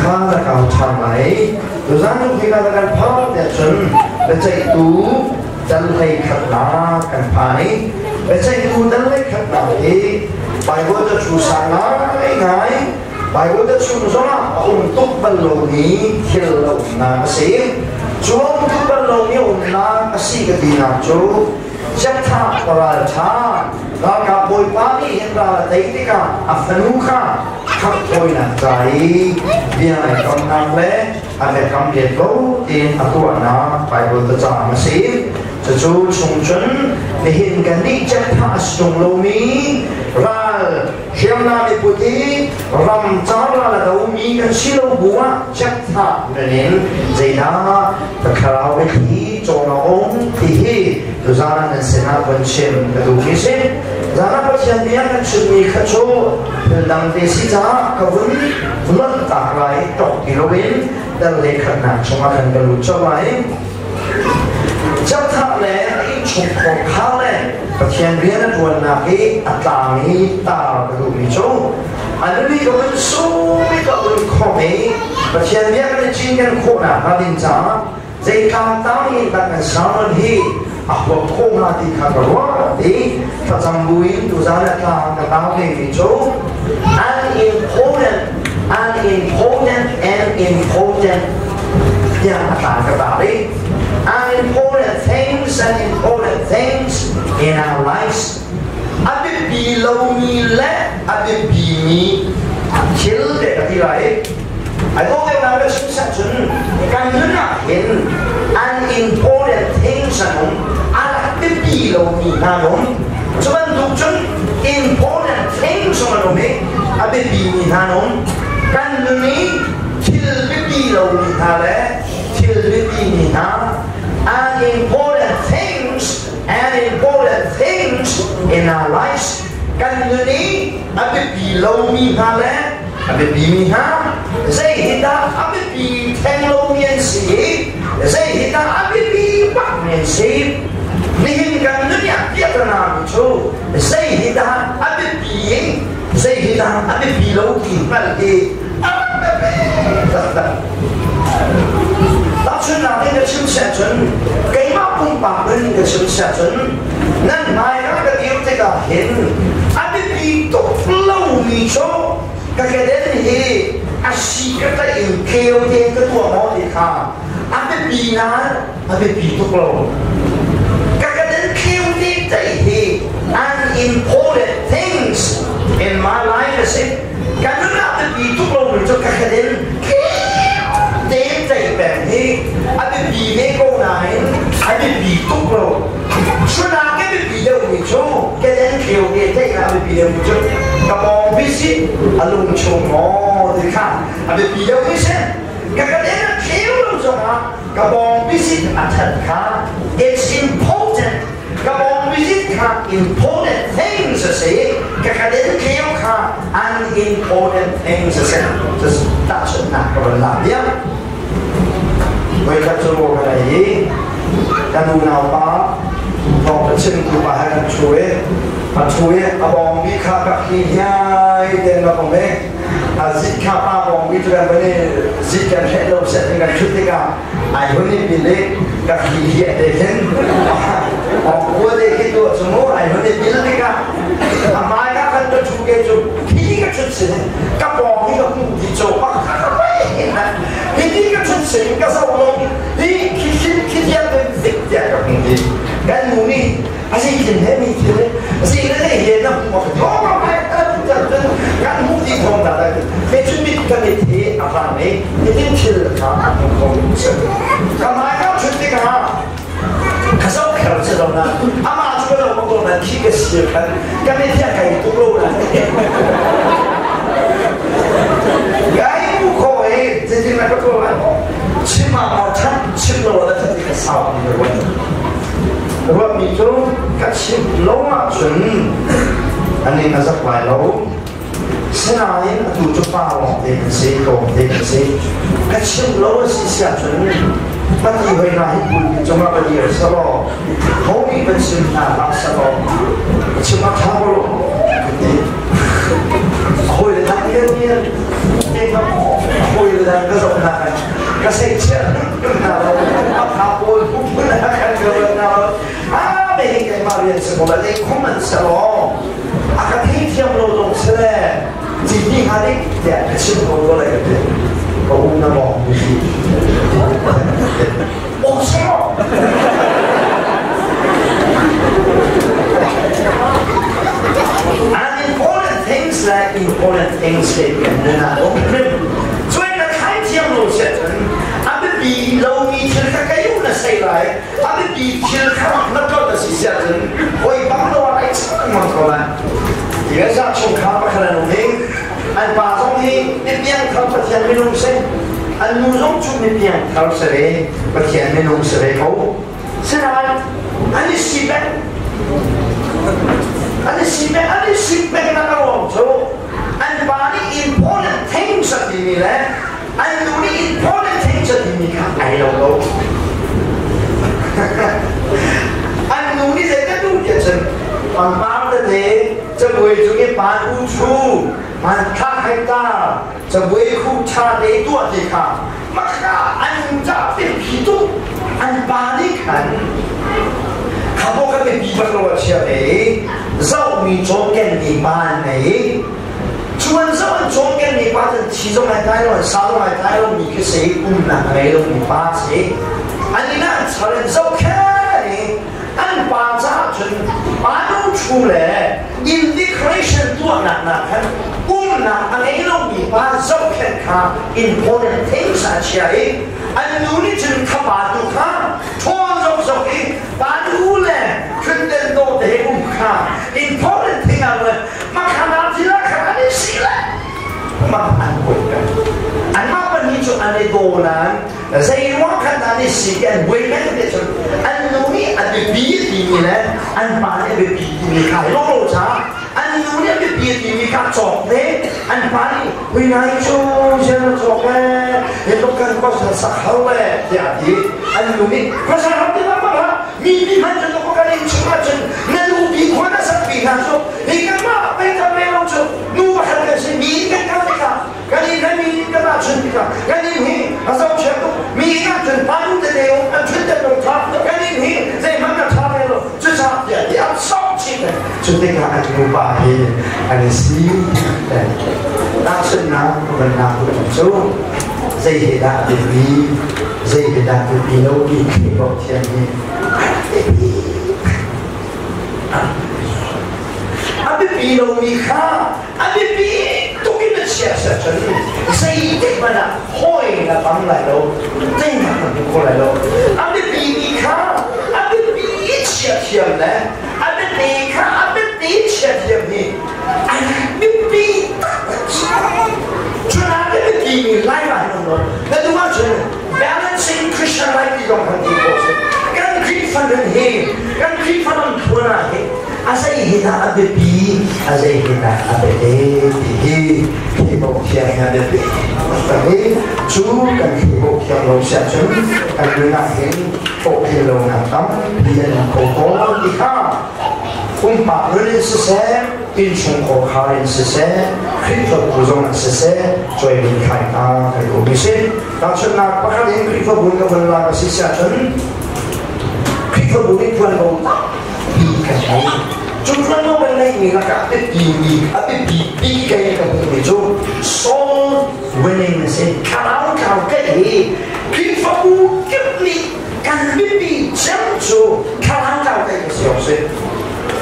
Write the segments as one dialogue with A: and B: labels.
A: kha na kau ṭhan lai. Tuzan cu khika na kan phak tiah cun biaceihtu dal hlei khatnak kan phan i biaceihtu dal hlei khatnak hi Baibal ca thu sang ngaingai, Baibal ca chung zongah a um tuk bal lomi thil a umnak a si. Cu a um tuk bal lomi a umnak a si ka tinak cu Jephthah ralṭha ralkap bawipa nih hin ral a tei tikah a fanu kha khamhthawinak ca i bia ai kamnak le a biakam let lo tiin a tuahnak Baibal tacang a si. Cucu chung cun nihin kannih Jephthah a si ṭung lomi ral hriamnam i put i ram car ral a domi kan si lo bu ah Jephthah nun in zeidah ka thlarau biathli cawn a um ti hi tuzaan ah nan sinah von chim ka duhmi si. Zan ah Pathian bia kan chimmi kha cu thil dang te si caah ka vun lontak lai, tok ti loin dal le khatnak chungah kan ka lut colh lai. Jephthah le a innchungkhar kha le Pathian rian a ṭuannak i a tlang i tar ka duhmi cu a nupi ka vun sum i ka vun khawmh i Pathian bia kan i cinken khawhnak hnga ding caah zei tlangtang in dah kan sermon hi a huap khawh hnga ti kha ka ruah i thlacam buin tuzaan a tlang ka tang vemi cu unimportant, unimportant and important tiah a tlang ka tar i unimportant things and important things in our lives, a biapi lomi le a biapimi thil te ka ti lai. Ai dawh deuh na chim sah cun kan nun ah hin unimportant things an um, a rak biapi lomi hna an um. Cu bantuk cun important things an um i a biapimi hna an um. Kan nun i thil biapi lomi hna le thil biapimi hna, unimportant things and important things in our lives, kan nun i a biapi lomi hna le a biapimi hna. Zei hi dah a biapi theng lomi an si i zei hi dah a biapi bakmi an si? Nihin kan nun ah piahtana mi cu zei hi dah a biapi i zei hi dah a biapi lo ti hngalh hi a rak biapi taktak. Tahchunhnak in ka chim siah cun, keimah pumpak nun in ka chim siah cun, nan hmai ah ka dir tikah hin a biapi tuk lomi cu ka keden hi a si ka tlaih in tleu tein ka tuah maw ti kha a biapi nain a biapi tuk lo. Ka keden tleu te tlaih hi unimportant things in my life a si. Ka nun ah biapi tuk lomi cu ka keden tleu tein tlaih peng hi a biapi ve ko nain a biapi tuk lo. Cunak i biapi deuhmi cu keden tleu te tlaihnak a biapi deuhmi cu ka pawng visit a lung chung maw ti kha a biapi deuhmi si. Ka keden a tleu lo zongah ka pawng visit a that kha it's important. Ka pawng visit kha important things a si. Ka keden tleu kha unimportant things a si. Tahchunhnak ka van lak diam. Voikhat cu rawl kan ei i kan unaupa thawngṭha chimtu pa he kan ṭhu i a ṭhu i a bawngbi kha ka khi hiai tein rak um i a zik kha pa bawngbi cu kan van i zik kan hreh lo set in kan ṭhut tikah ai hun i bil i ka khi hiah te khin kua te khi tuah cu mu ai hun i bil tikah a hmai ah khan ka ṭhu ke cu khi ka ṭhut sin ka pawng hi ka hmuh ti cu hiti ka ṭhut sin ka zoh lo hi khi khi khi tiang in zik tiah ka hmuh i kan nu nih a si thin he mi thil a si le he na hmuh a ka cun kan hmuh ti thawng ta dai he cun mit kan i the a vang i hitin thil kha a hmu kho ka hmai ka ṭhut tikah ka zoh kher si lo na amah cu ka zoh ko na khi ka sir khan kan i thiang kai tuk lo na kai mu kho e zeitin na ka ko lai chim ah maw that chim lo la that ka sau ni ruat ruat mi cu ka chim lo ah cun ani na zak lai lo. Sinain atu cu pa lawng te kan si, tlawm te kan si. Ka chimh lo a si siah cun pati hoi hna hi pulpit cungah va dir selaw, ho nih van sim hna hlah selaw, chim a ṭha ko lo ka ti. A hawi le dang lian lian te ka a hawi le dang. Na ka zoh na kan ka sei chia na lo a tha pawl phun na kan ka na lo a me hi kai ma rian se ko la le khom an se lo a ka thei thiam lo dong se le chi ti ha dik tiah ka chim ko ko lai ka ti ka um na mo mi si o se lo. And important things like important things they can na om rim cun na khai thiam lo se cun a biapi lomi thil kha kai u na sei lai, a biapi thil kha na tlot na si sia cun hoi bang lo ah ai chang mang ko lai. Ti ka za chungkhar pakhat an um i an pa zong hi mipiang thar Pathian minung si, an nu zong cu mipiang thar si ve, Pathian minung si ve ko. Sinain an i si peng, an i si peng, an i sik peng nak a ruang cu an pa nih important things a timi le an nu nih important things a timi kha ai lo lo. An nu nih zei kan duh tiah cun pangpar tete cabuai cung i pan u thu man thlak hai ta cabuai khu tha te tuah ti kha maka an ca pi tu. An pa nih khan kha kan biapi bak lo a chia ve i zohmi cawmken mi pa an ngei. Cu an zoh an cawmken mi pa cu thi zong ai tlai lo, an sa zong ai tlai lo mi khi si, umnak a ngei lo mi pa si. An inn ah an char in zohkhen i an pa caah cun pa nu thu le inn decoration tuahnak nak khan umnak a ngei lo mi pa zohkhenh kha important things a chia i an nu nih cun kha pa tu kha ṭhawl zokzok i pa nu le Christian do te he um kha important thing ah le makhana thil ah khan an i si le mah an buai peng. Anmah pahnih cu an i daw nain zei ruang khan an i si ti an buai peng ti cun an nu nih a biapi timi le an pa nih a biapi timi kha ai lo lo caah an nu nih a biapi timi kha cawk ve, an pa nih hui nai cu zian na cawk e hi tluk kan khuasa sak hau le tiah a ti. An nu nih khuasa ram ti bak bak mi mi hman cu tuk kan inn chung ahcun na nu pi khua na sak pi hna cu hi kanmah pei kan ve lo cu nu pakhat kan si mi kan kal tikah kan inn kan mi kan ahcun tikah kan inn hi a zohchia tuk mi inn ahcun pa nu tete um an thun te lo tha kan inn hi zeihmanh na tha ve lo cucaah tiah ti an sok chih cu tikah an nupa hi an i si. Tahchunhnak vannak cu zei he dah biapi, zei he dah biapi lo ti khi ko thiam hi a biapi lomi kha a biapi tuk in na chia ser cun zeitik hmanh ah hawi na bang lai lo, teinak na hmu kho lai lo. A biapi mi kha a biapi chia thiam le a biapi kha a biapi chia thiam hi a biapi taktak. Cun a biapi mi lai ma hin um lo na duh ahcun balancing Christian life ti zong kan ti khawh si. Kan Khrihfa nun hi, kan Khrihfa nun thuan ah hi a zei hi dah a biapi, a zei hi dah a biapi ti hi Khrihfa thiang hi a biapi tak hi. Cu kan Khrihfa thiang lo siah cun kan nun ah hin hlawhtlin lonak tampi an um kho tawn ti kha pumpak nun in siseh, innchungkhar khar in siseh, Khrihfabu zong in siseh cuai khai ta kan um i si. Tahchunhnak pakhat in Khrihfabu in ka vun lak a si siah cun Khrihfabu nih ṭuanvo tampi kan ngei. Cu ṭuanvo kan ngeihmi lakah a biapi mi, a biapi bik kei ka hmuhmi cu soul winning a si. Thlarau tlau keih hi Khrihfabu kip nih kan biapi cem cu thlarau tlau keih a si awk si.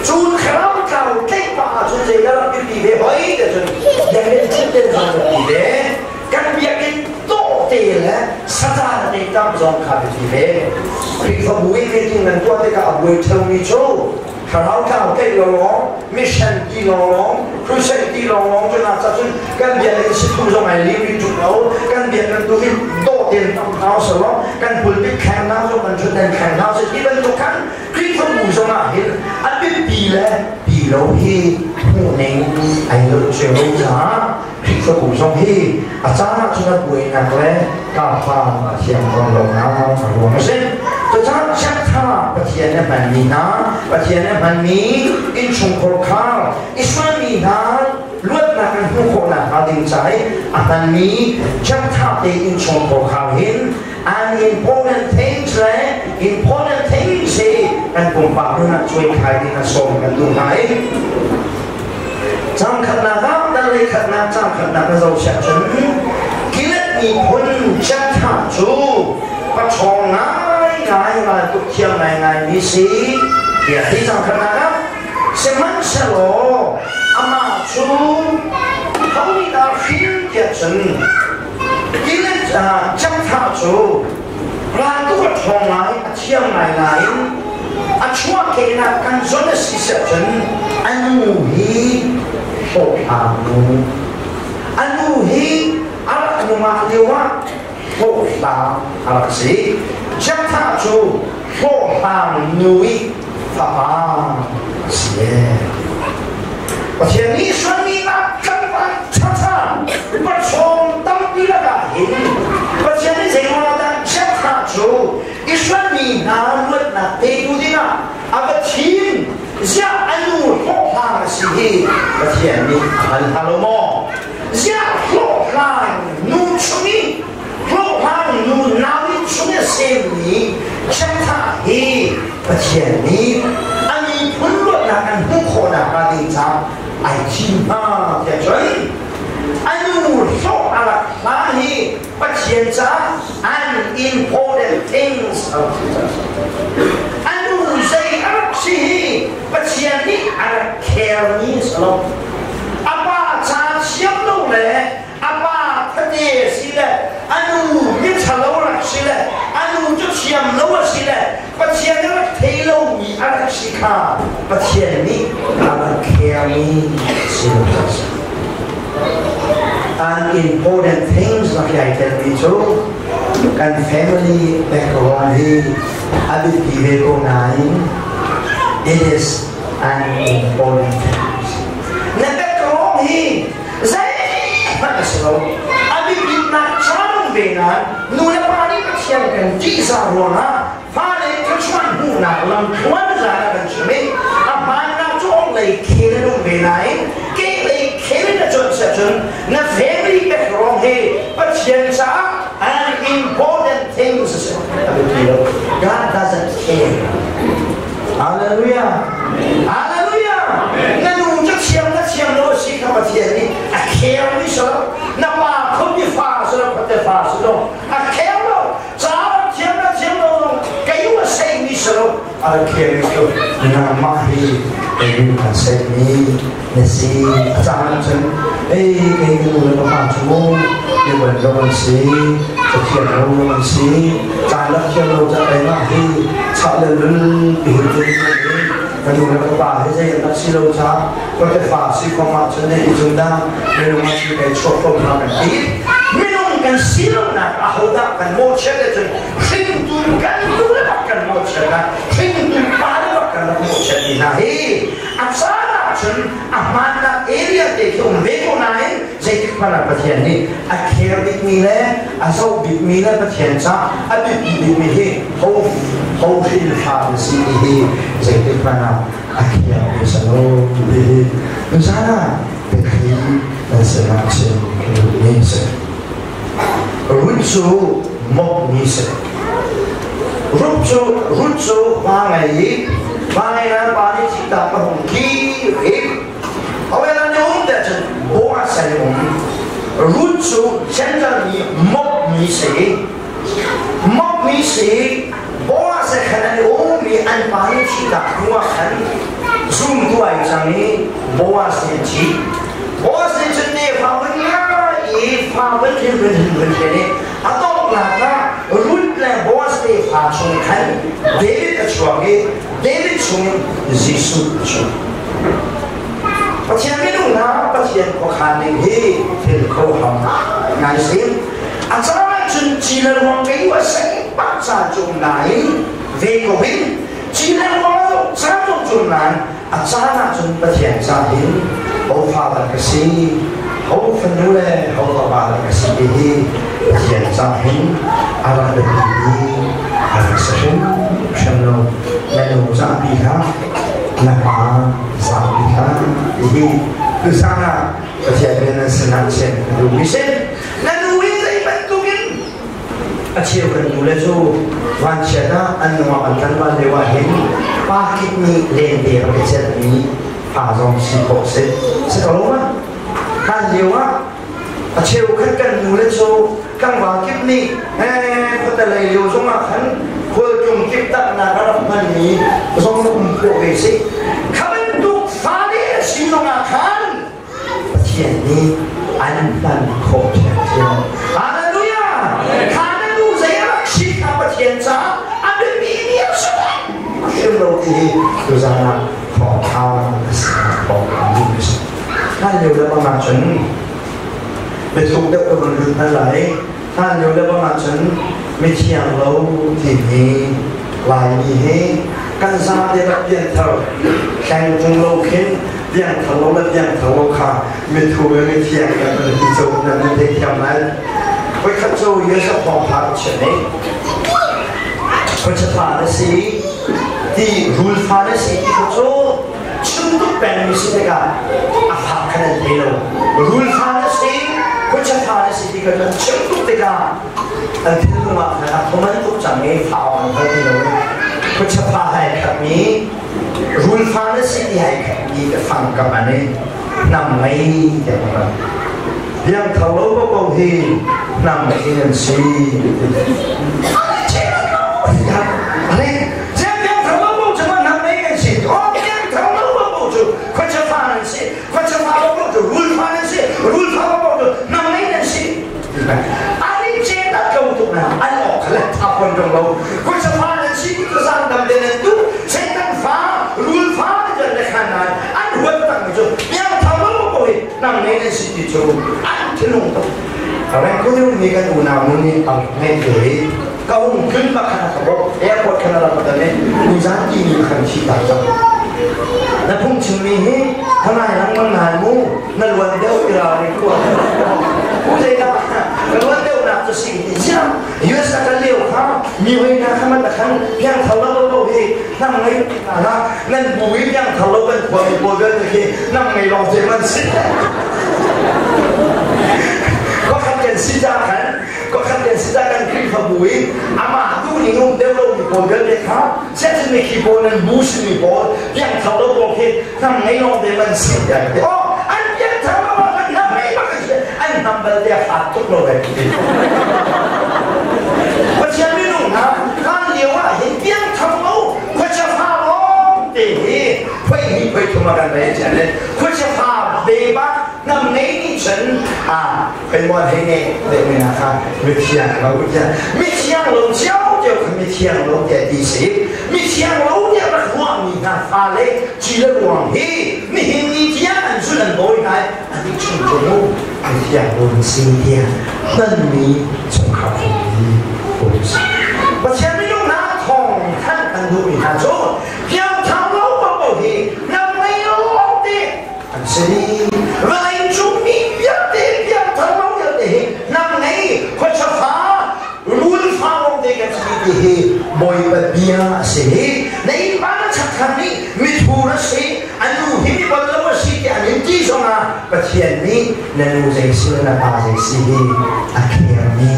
A: Cu thlarau tlau tlaih pah ahcun zeidah rak biapi ve hoi ti cun biakinn thutden zong biapi ve, kan biakinn tawhte le saza te tam zong kha biapi ve. Khrihfabu i meeting nan tuah tikah a buai ṭheumi cu thlarau tlau tlaih lawlaw, mission ti lawlaw, crusade ti lawlaw cu na cun kan biakinn sithu zong ai lim rih ṭung lo, kan biakinn tu hi dawh tein tam hau selaw kan pulpit kheng hna zong kan ṭhutden kheng hna seh ti bantuk khan Khrihfabu zong ah hin a biapi le pi lo hi hmuhning ai lo cio lo caah Khrihfabu zong hi a caan ah cun a buainak le kahpang a thiam tawn lo nak a ruang a si. Cucaah chiattha Pathian nih hmanmi hna, Pathian nih hmanmi innchungkhar khar Israel mi hna. Luatnak kan hmuh khawhnak hnga ding ca i a hmanmi ṭha tein chung ko khao hin an important things le important things hi kan pumpak nun ah cuai khai ding a sawm kan duh hna i cang khatnak ah dal lei khatnak cang khatnak na zoh siah cun Gilead miphun Jephthah cu paṭhawng ngai ngai raltuk thiam ngai ngai mi si tiah ti cang khatnak ah. Sihmanhsehlaw amah cu ho nih dah hrin tiah cun Gilead Jephthah cu raltuk a ṭhawng ngai, a thiam ngai nain a chuahkehnak kan zon a si siah cun a nu hi hlawhhlang nu, a nu hi a rak nungak lio ah hlawhhlang a rak si. Jephthah cu hlawhhlang nu i fapa a si. Pathian nih Israel ah tlangval ṭhaṭha pachawng tampi lakah hin Pathian nih zeiruangah dah Jephthah cu Israel mi hna luatnak petu dingah a va thim? Ziah a nu hlawhhlang a si hi Pathian nih a hngal hna lo maw? Ziah hlawhhlang nu chung i hlawhhlang nu nau chung i a semmi Jephthah hi Pathian nih a miphun luatnak an hmuh khawhnak hnga ding caah ai thim hna tiah cun a nu hlawh a rak hla hi Pathian caah an important things a rak si caah a nu zei a rak si hi Pathian nih a rak care mi a si lo. A pa ca thiam lo le a pa thate si le a nu miṭhalo rak si le a nu cu thiam lo a si le Pathian a rak thei lomi a rak si kha Pathian nih a rak khermi si lo. An important things lak i ai telmi cu kan family background hi a biapi ve ko nain it is an important thing. Na background hi zeihmanh a si lo. A biapitnak caan ve nain nu le pa nih Pathian kan ṭihzah ruangah fale thluachuah hmuhnak lamthluan zan a kan chim i a hmaannak cu ong lei khel an um ve nain ke lei khel in a cuanh siah cun na family background hi Pathian caah an important thing a si. A biapi lo. God doesn't care. Hallelujah. Hallelujah. Na nu cu thiam na thiam lo a si kha Pathian nih a khel mi si lo. Na pa khuapi fa si lo, khuate fa si lo. A khel lo. Ca thiam na thiam lo zong kei a sei mi si lo. A khel mi cu nangmah hi kei kan sei mi na si. A caan cun ei kei ka nu le ka pa cu mu mi ban lo an si, cathiam lo an si, caan la thiam lo ca keimah hi chah le lul ti hin cun ka nu le ka pa hi zei an rak si lo ca ka tefa si kong ah cun i cun dah minung ah cun kai chuak ko hna kan ti. Minung kan si lonak ahodah kan mawhchiat le cun hringtu kan nu le bak kan mawhchiat ah hringtu pa le bak kan rak mawhchiat ti hna hi a caan ah cun a hmaannak area te khi um ve ko nain zeitik hmanh ah Pathian nih a care bikmi le a zoh bikmi le Pathian ca a biapi bikmi hi ho ho hrin fa na si ti hi zeitik hmanh ah a care ve salo ti hi tuzaan ah biathli nan sinah chim ka duhmi si. Ruth cu mokmi si. Ruth cu Ruth cu hma ngei i hma ngei na pa nih thihtak ka hung ki i awela ne um te cun Boaz an um. Ruth cu Gentile mi mokmi si. Mokmi si. Boaz he khan an um i an pa nih thihtak hnu ah khan zumtu ai cang i Boaz nih a thi. Boaz nih cun ne fa vun ngai i fa vun hin vun hin vun hin i a donghnak ah Ruth le Boaz tefa chung khan David a chuak i David chungin Jesuh a chuak. Pathian minung hna Pathian khuakhan ning hi thil kho ham ngai si. A caan ahcun ci le ruang kei a seng pah caan cu um nain ve ko hin ci le ruang a zoh caan zong cu um nain a caan ahcun Pathian ca hin ho fa dah ka si, ho fanu le ho fapa dah ka si ti hi Pathian ca hin a rak biapi mi a rak si hrimhrim lo. Na nu zahpi hlah, na pa zahpi hlah ti hi tuzaan ah. Bia nan sinah chim ka duhmi si. Na nu hi zei bantukin a cheu kan nu le cu vanchiat ah an nungak an tlanval lio ah hin pa kip nih lente rak i celhmi pa zong si khawh si. Si ko lo ma? Hlan lio ah a cheukhat kan nu le cu tlangval kip nih khuate lei lio zong ah khan khualtlung kip taknak a rak hmanmi zong um khawh ve si. Kha bantuk fale si zong ah khan Pathian nih an hman khawh ṭhiamṭhiam. Hallelujah! Kha na nu zei a rak si kha Pathian caah a biapi mi a si hrim lo ti hi tuzaan ah thawngṭha a si thawng duh a si. Hlan lio le bang ahcun biathuk deuh ka vun lut hna lai. Hlan lio le bang ahcun mithiang lo timi Laimi hi kan zate rak pianthar hleng tung lo khin piangthar lo le piangthar lo kha mithu le mithiang kan kan ti cu nan nan thei thiam lai. Voikhat cu Yosef thawngtha ka chim i khuacha na si ti rul fa na si ti kha cu chim tuk pengmi si tikah a fak kha nan thei lo. Rul fa na si, khuacha fa na si ti kha cu chim tuk tikah an thinlung ah khan a thoman tuk cang i fa an hngal ti lo. Khuacha fa hai khatmi rul fa na si ti hai khatmi ka fang kam an i hnam ngei tiah ka rak. Biang tho lo ko ko hi hnam in an si. Rengkudung ni kan unau nu nih ang ngei ve ka hung tlun ma khan ka bok airport khan rak ka ne ni zan ti ni khan thi ta cang na phung chim mi hi thanai lang mang nai mu na luan deuh ira ri ku ku zei da ka luan deuh nak chu si ti sia US a kan leo kha mi hoi na kha man khan piang thau lo lo hi nang ngei na nan bu i piang thau lo kan khua mi pawl vialte khi nang ngei long te man si ko khat kan si ja khan ko khat kan si ja kan Khrihfabu i amah tu ning um deuh lo mi pawl vialte kha siachin mi khi pawl nan bu si mi pawl piang thau lo pawl khi nang ngei long te man si ya oh an piang thau lo an nam ngei bak an nam bal te fat tuk lo ve Pathian minung hna hlan lio ah hin piang thau lo khuachia fa lawng te hi phoi hi phoi thum a kan rei chian le khuachia fa ve ba nam ngei nih cun a phoi mon hei ne de me na kha mithiang lo tiah mithiang lo cio cio kha mithiang lo tiah ti si mithiang lo tiah rak ruahmi hna fale ci le ruang hi nihin ni tiang an zul an bawi hna an i chung chung mu mithiang lo si tiah hmanmi chungkhar mi um si Pathian minung hna thawng thanh an duhmi hna cu piangthar lo paoh hi nam ngei lo te an si. Vawlei cung mi vialte piangthar lo vialte hi nam ngei khuacha fa rul fa lawng te kan si ti hi Bawipa bia a si. Na innpa na chakthar nih mithur a si, a nu hi mi bal lo a si tiah an in ti zongah Pathian nih na nu zei si le na pa zei si hi a khermi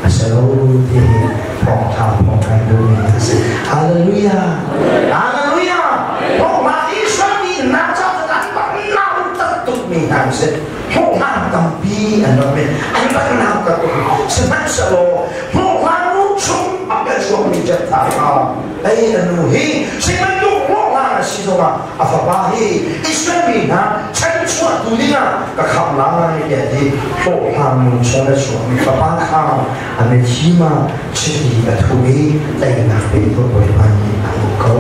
A: a si lo ti hi thawngṭha thawng kan duhmi a si. Hallelujah! Hallelujah! Thawngṭha Israel mi hna ca cu an rak nautat tukmi hna an si. Thawngṭha tampi an rak min. An rak nautat tuk. Sihmanhsehlaw thawngṭha nu chung a kan chuakmi Jephthah kha ei a nu hi sihmanhtuk hlawhhlang a si zongah a fapa hi Israel mi hna chanchuahtu dingah ka khamh lai tiah ti hlawhhlang nu chung a chuakmi fapa kha a mitthli ah chiti a thu i teinak pe tu Bawipa nih a hmuh ko.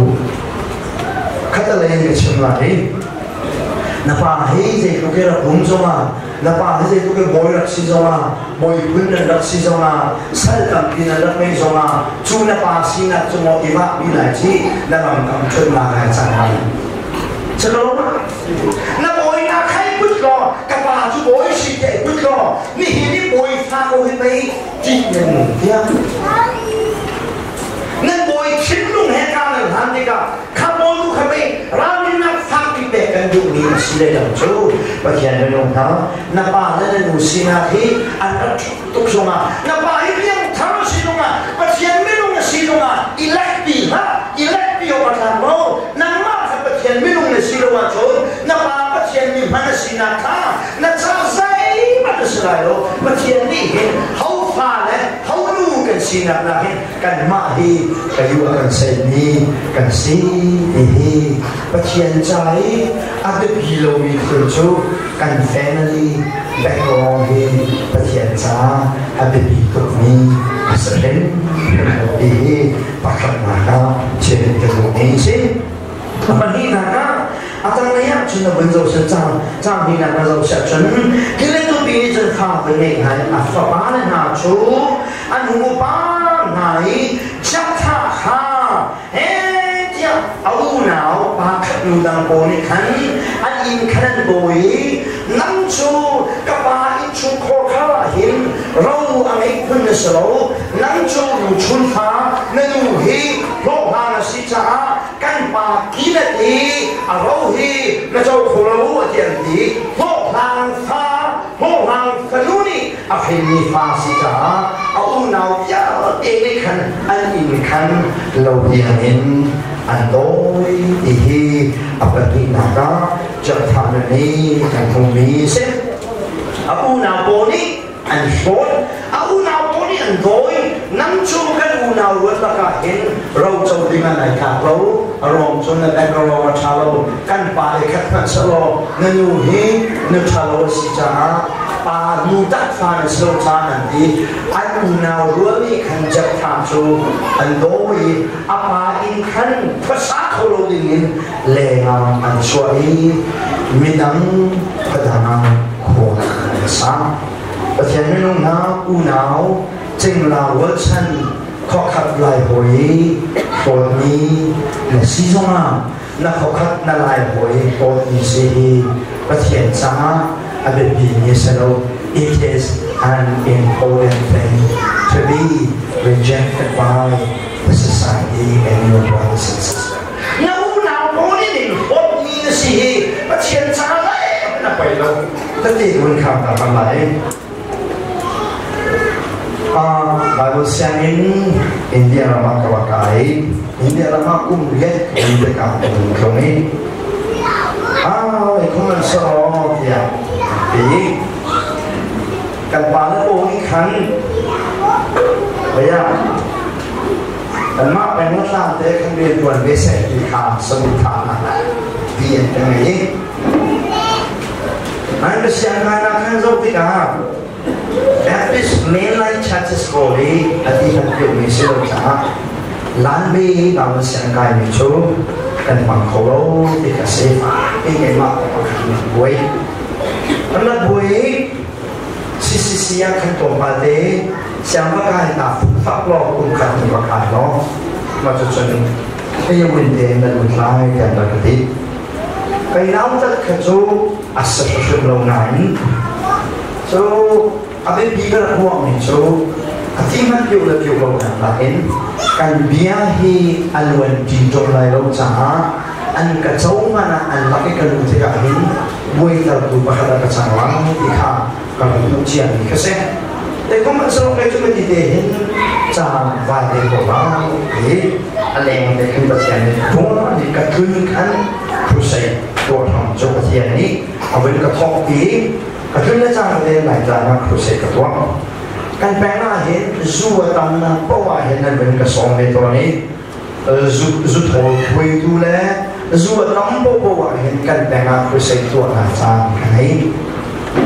A: Khatalei ka chim lai na pa hi zeitluk i rak rum zongah na pa hi zeitluk i bawi rak si zongah bawi phun nan rak si zongah sal tampi nan rak ngei zongah cu na pa sinak cu maw i vah bi lai ci na ram kam ṭhut na ngai cang lai. Calo na bawi na khai put law ka pa cu bawi si te put law nihin i bawi fa ko hi mei ṭih nan nung tiah nan bawi thinlung he ka nan hlan tikah kha bawi nu kha mei ralrinnak fakpi pek kan duhmi a si. si le dang cu Pathian minung hna na pa le na nu sinak hi an rak tuk zongah na pa hi piangthar a si zongah Pathian minung a si zongah i lek pi hlah, i lek pi awk a tlak lo. Nangmah kha Pathian minung na si lo ahcun na pa Pathian mi hman a sinak kha na ca zeihmanh a si lai lo. Pathian nih hin ho fa le ho nu kan sinak nak hin kanmah hi kayu a kan seimi kan si ti hi Pathian ca i a biapi lomi thil cu kan family background hi Pathian ca a biapi tukmi a si hrimhrim lo ti hi pakhatnak ah chim ka duhmi a si. Pahnihnak ah a tanglei ah cun na vun zoh seh cang cang hnihnak na zoh seh cun Kiletu pi nih cun fa va ngeih hna i a fapa le hna cu an hung upa hna i chiathah kha he tiah a unau pa khat nu dang pawl nih khan an inn khan an dawi i nang cu ka pa innchungkhar kha ah hin ro a ngei phun na si lo, nang cu ruchun fa na nu hi hlawhhlang a si caah kan pa kilet hi a ro hi na co kho lo a ti an ti. Hlawhhlang fa, hlawhhlang fanu nih a hrinmi fa si caah a unau vialte nih khan an inn khan lo tiangin an dawi ti hi a pahnihnak ah Jephthah nih kan hmuhmi si. A unau pawl nih an hlawt, a unau pawl nih an dawi. Nang cu kan unau ruat lakah hin roco ding ah nai tlak lo, a ruang cu na background a ṭha lo, kan pa le khat hmanh sehlaw na nu hi nu ṭha lo a si caah pa nu tak fa na si lo caah an ti. An unau rual nih khan Jephthah cu an dawi i a pa inn khan khuasa kho lo dingin lengah an chuah i midang khuadang ah khua an sa. Pathian minung hna unau cingla rualchan khuakhat lai hawi hlawtmi na si zongah na khuakhat na lai hawi hlawtmi si hi Pathian caah a biapi mi a si lo. It is an important thing to be rejected by the society and your brothers and sisters. Na unau pawl nih ning hlawtmi na si hi Pathian caah na poi lo. Tati hun kham ta kan lai. Bible sianginn India ram ah ka va kai. India ram ah kum riat um tikah ka vun tlung i ai khum an soro tiah ti kan pa le pawl nih khan baya kanmah peng le tlang te kan rian tuan ve seh ti kha saduhthahnak ti an ka ngei. An ka sianginn ah khan zoh tikah Baptist Mainline Churches pawl i a ti kan piahmi si lo caah Lanbi Bible sianginn mi cu kan hmang kho lo ti ka si. Ti keimah pakhat rak buai. Kan rak buai i CCC ah khan tlawmpal te siang va kai ta fak law kum khat ni va kai law mah cu cun hei win te na lut lai tiah rak ka ti. Kai nautat kha cu a si hrim lo nain cu a biapi ka rak ruahmi cu a ti hmanh piu le piu lo nak nakin kan bia hi a luan ṭi ṭung lai lo caah an ka co hmanh ah an lak i ka lu tikah hin buaitertu pakhat ah ka cang lai ti kha ka rak hmuh ciami kha si. Teikom an sarok lei cu mati te hin ca vai te ko lai i a leng te khin Pathian nih phung nih ka tlun khan crusade tuah hram cu Pathian nih a vun ka thawk i ka tlun le cang te lai caan ah crusade ka tuah. Kan peng ah hin zu a tamnak paoh ah hin nan vun ka sawm ve tawn i zu thawl khuaitu le zu a tam paohpaoh ah hin kan peng ah crusade tuahnak caan ka ngei.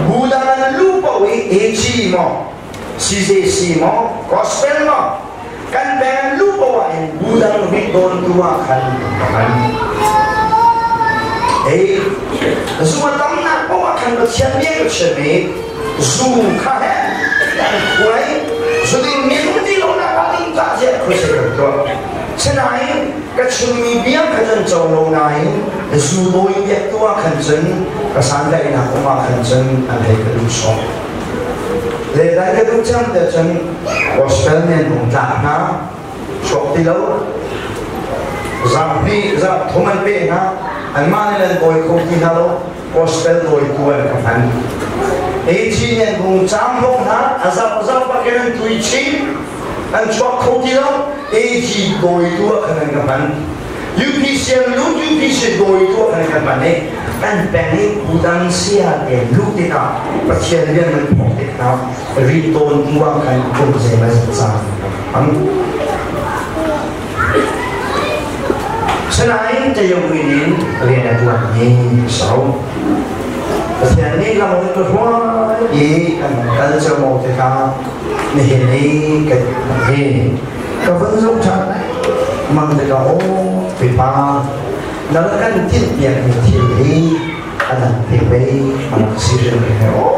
A: Bu dang an lu paoh i AG maw, CJC maw, gospel maw, kan peng an lu paoh ah hin bu dang rik dawntu ah khan ka hman. Ei, zu a tamnak paoh ah khan Pathian bia ka chim i zu kha he an khuai, zu ding mi ti lo nak ah ding cah ziah crusade kan tuah. Sinain ka chimmi bia kha cun co lo nain zu dawi biak tu ah khan cun ka santlaihnak um ah khan cun an hei ka duh sawh. Zeidah ka duh cang tiah cun gospel nen hung tlak hna chuak ti lo zarhpi zarh thum an pe hna anmah nih an dawi kho ti hna lo. Gospel dawitu an ka hman. Hi thi nih an hung caam hlawm hna, a zau zau bak in an tui chin, an chuak kho ti lo. AG dawitu ah khan an ka hman. UPC an lut, UPC dawitu ah khan an ka hman i kan peng i kudang sia te luh tikah Pathian rian nan phok tik hna ri tawn tu ah khan kum zeimaw zat caan ka hmang. Sinain Tayoin in rian a ṭuan hi so. Pathian nih lam ka hruai i kan kal ceomo tikah nihin i kan hi ka vun zoh ṭhan mang tikah aw pipa na rak kan tinhpiakmi thil hi a dang te pei a rak si hrim he aw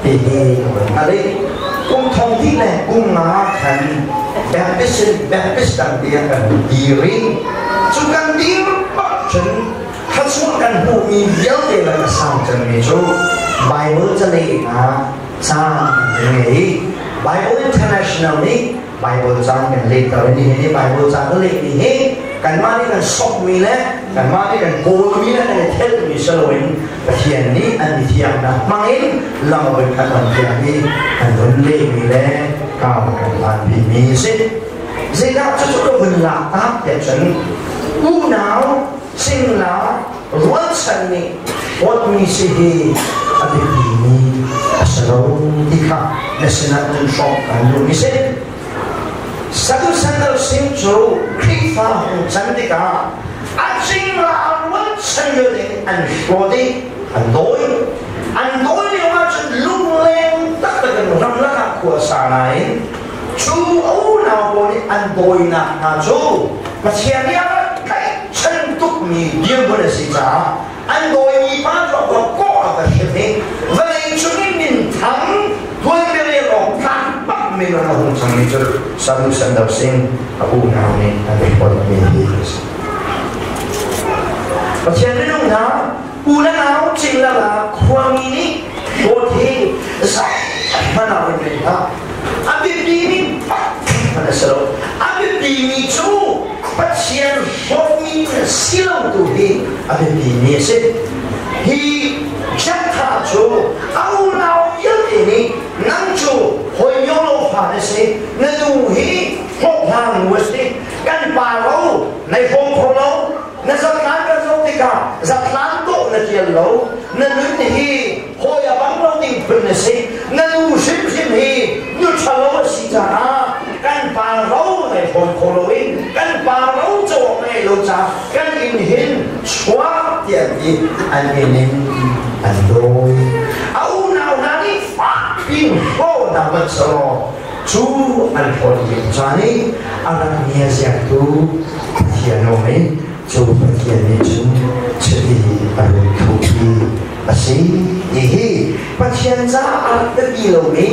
A: ti hi ka vun hngalh i kum thong hnih le kum nga khan Baptist in Baptist dang tiang kan dir i cu kan dir bak cun thluachuah kan hmuhmi vialte le a sang cemmi cu Bible calehnak caan kan ngei i Bible International nih Bible caan kan lehter i nihin i Bible caan kan lehmi hi kanmah nih kan sokmi le kanmah nih kan kawlmi le kan i thelmi si loin Pathian nih an mithiangnak hmangin lam a kan on piak i an vun lehmi le kau kan hlanpimi a si. Zeidah cucu ka vun lak tak tiah cun unau cingla rualchan nih hlawtmi si hi a biapimi a si lo ti kha na sinah cun hrawk kan duhmi si. Sadu sing cu Khrihfa hung can tikah a cingla a rualchan vialte an hlawt i an dawi. An dawi lio ahcun lungleng taktak in ramlak ah khua sa nain cu a unau pawl nih an dawinak hna cu Pathian nih a rak tlaihchan tukmi dirhmun a si caah an dawimi pa cu a kawh a va hrim i vawlei cung i minthang tuanbia awk tlak bak minung a hung cangmi cu Sadhu Sandar Singh a unau nih an hlawtmi hi a si. Pathian minung hna u le nau cingla la khuami nih hlawt hi zeihmanh ah run ring hlah. A biapimi pakhat a si lo. A biapimi cu Pathian hlawtmi si lo tu hi a biapimi a si. Hi Jephthah cu a unau vialte nih nang cu hawi mio lo fa na si, na nu hi hlawhhlang nu a si, kan pa ro nai hrawm kho lo, na zatlan kan zoh tikah zatlan dawh na tial lo, na nun hi hawi a bang lo ding phun na si, na nu hrimhrim hi nu ṭhalo a si caah kan pa ro nai hrawm kho lo i kan pa ro cawk ngei lo caah kan inn hin chuak tiah ti an inn in an dawi. A unau hna nih fakpi hlawhnak man selaw cu an hlawt lio caan i a rak ngiaziaktu Pathian um i cu Pathian nih cun chiti a run thupi a si. Hihi Pathian caah a rak biapi lomi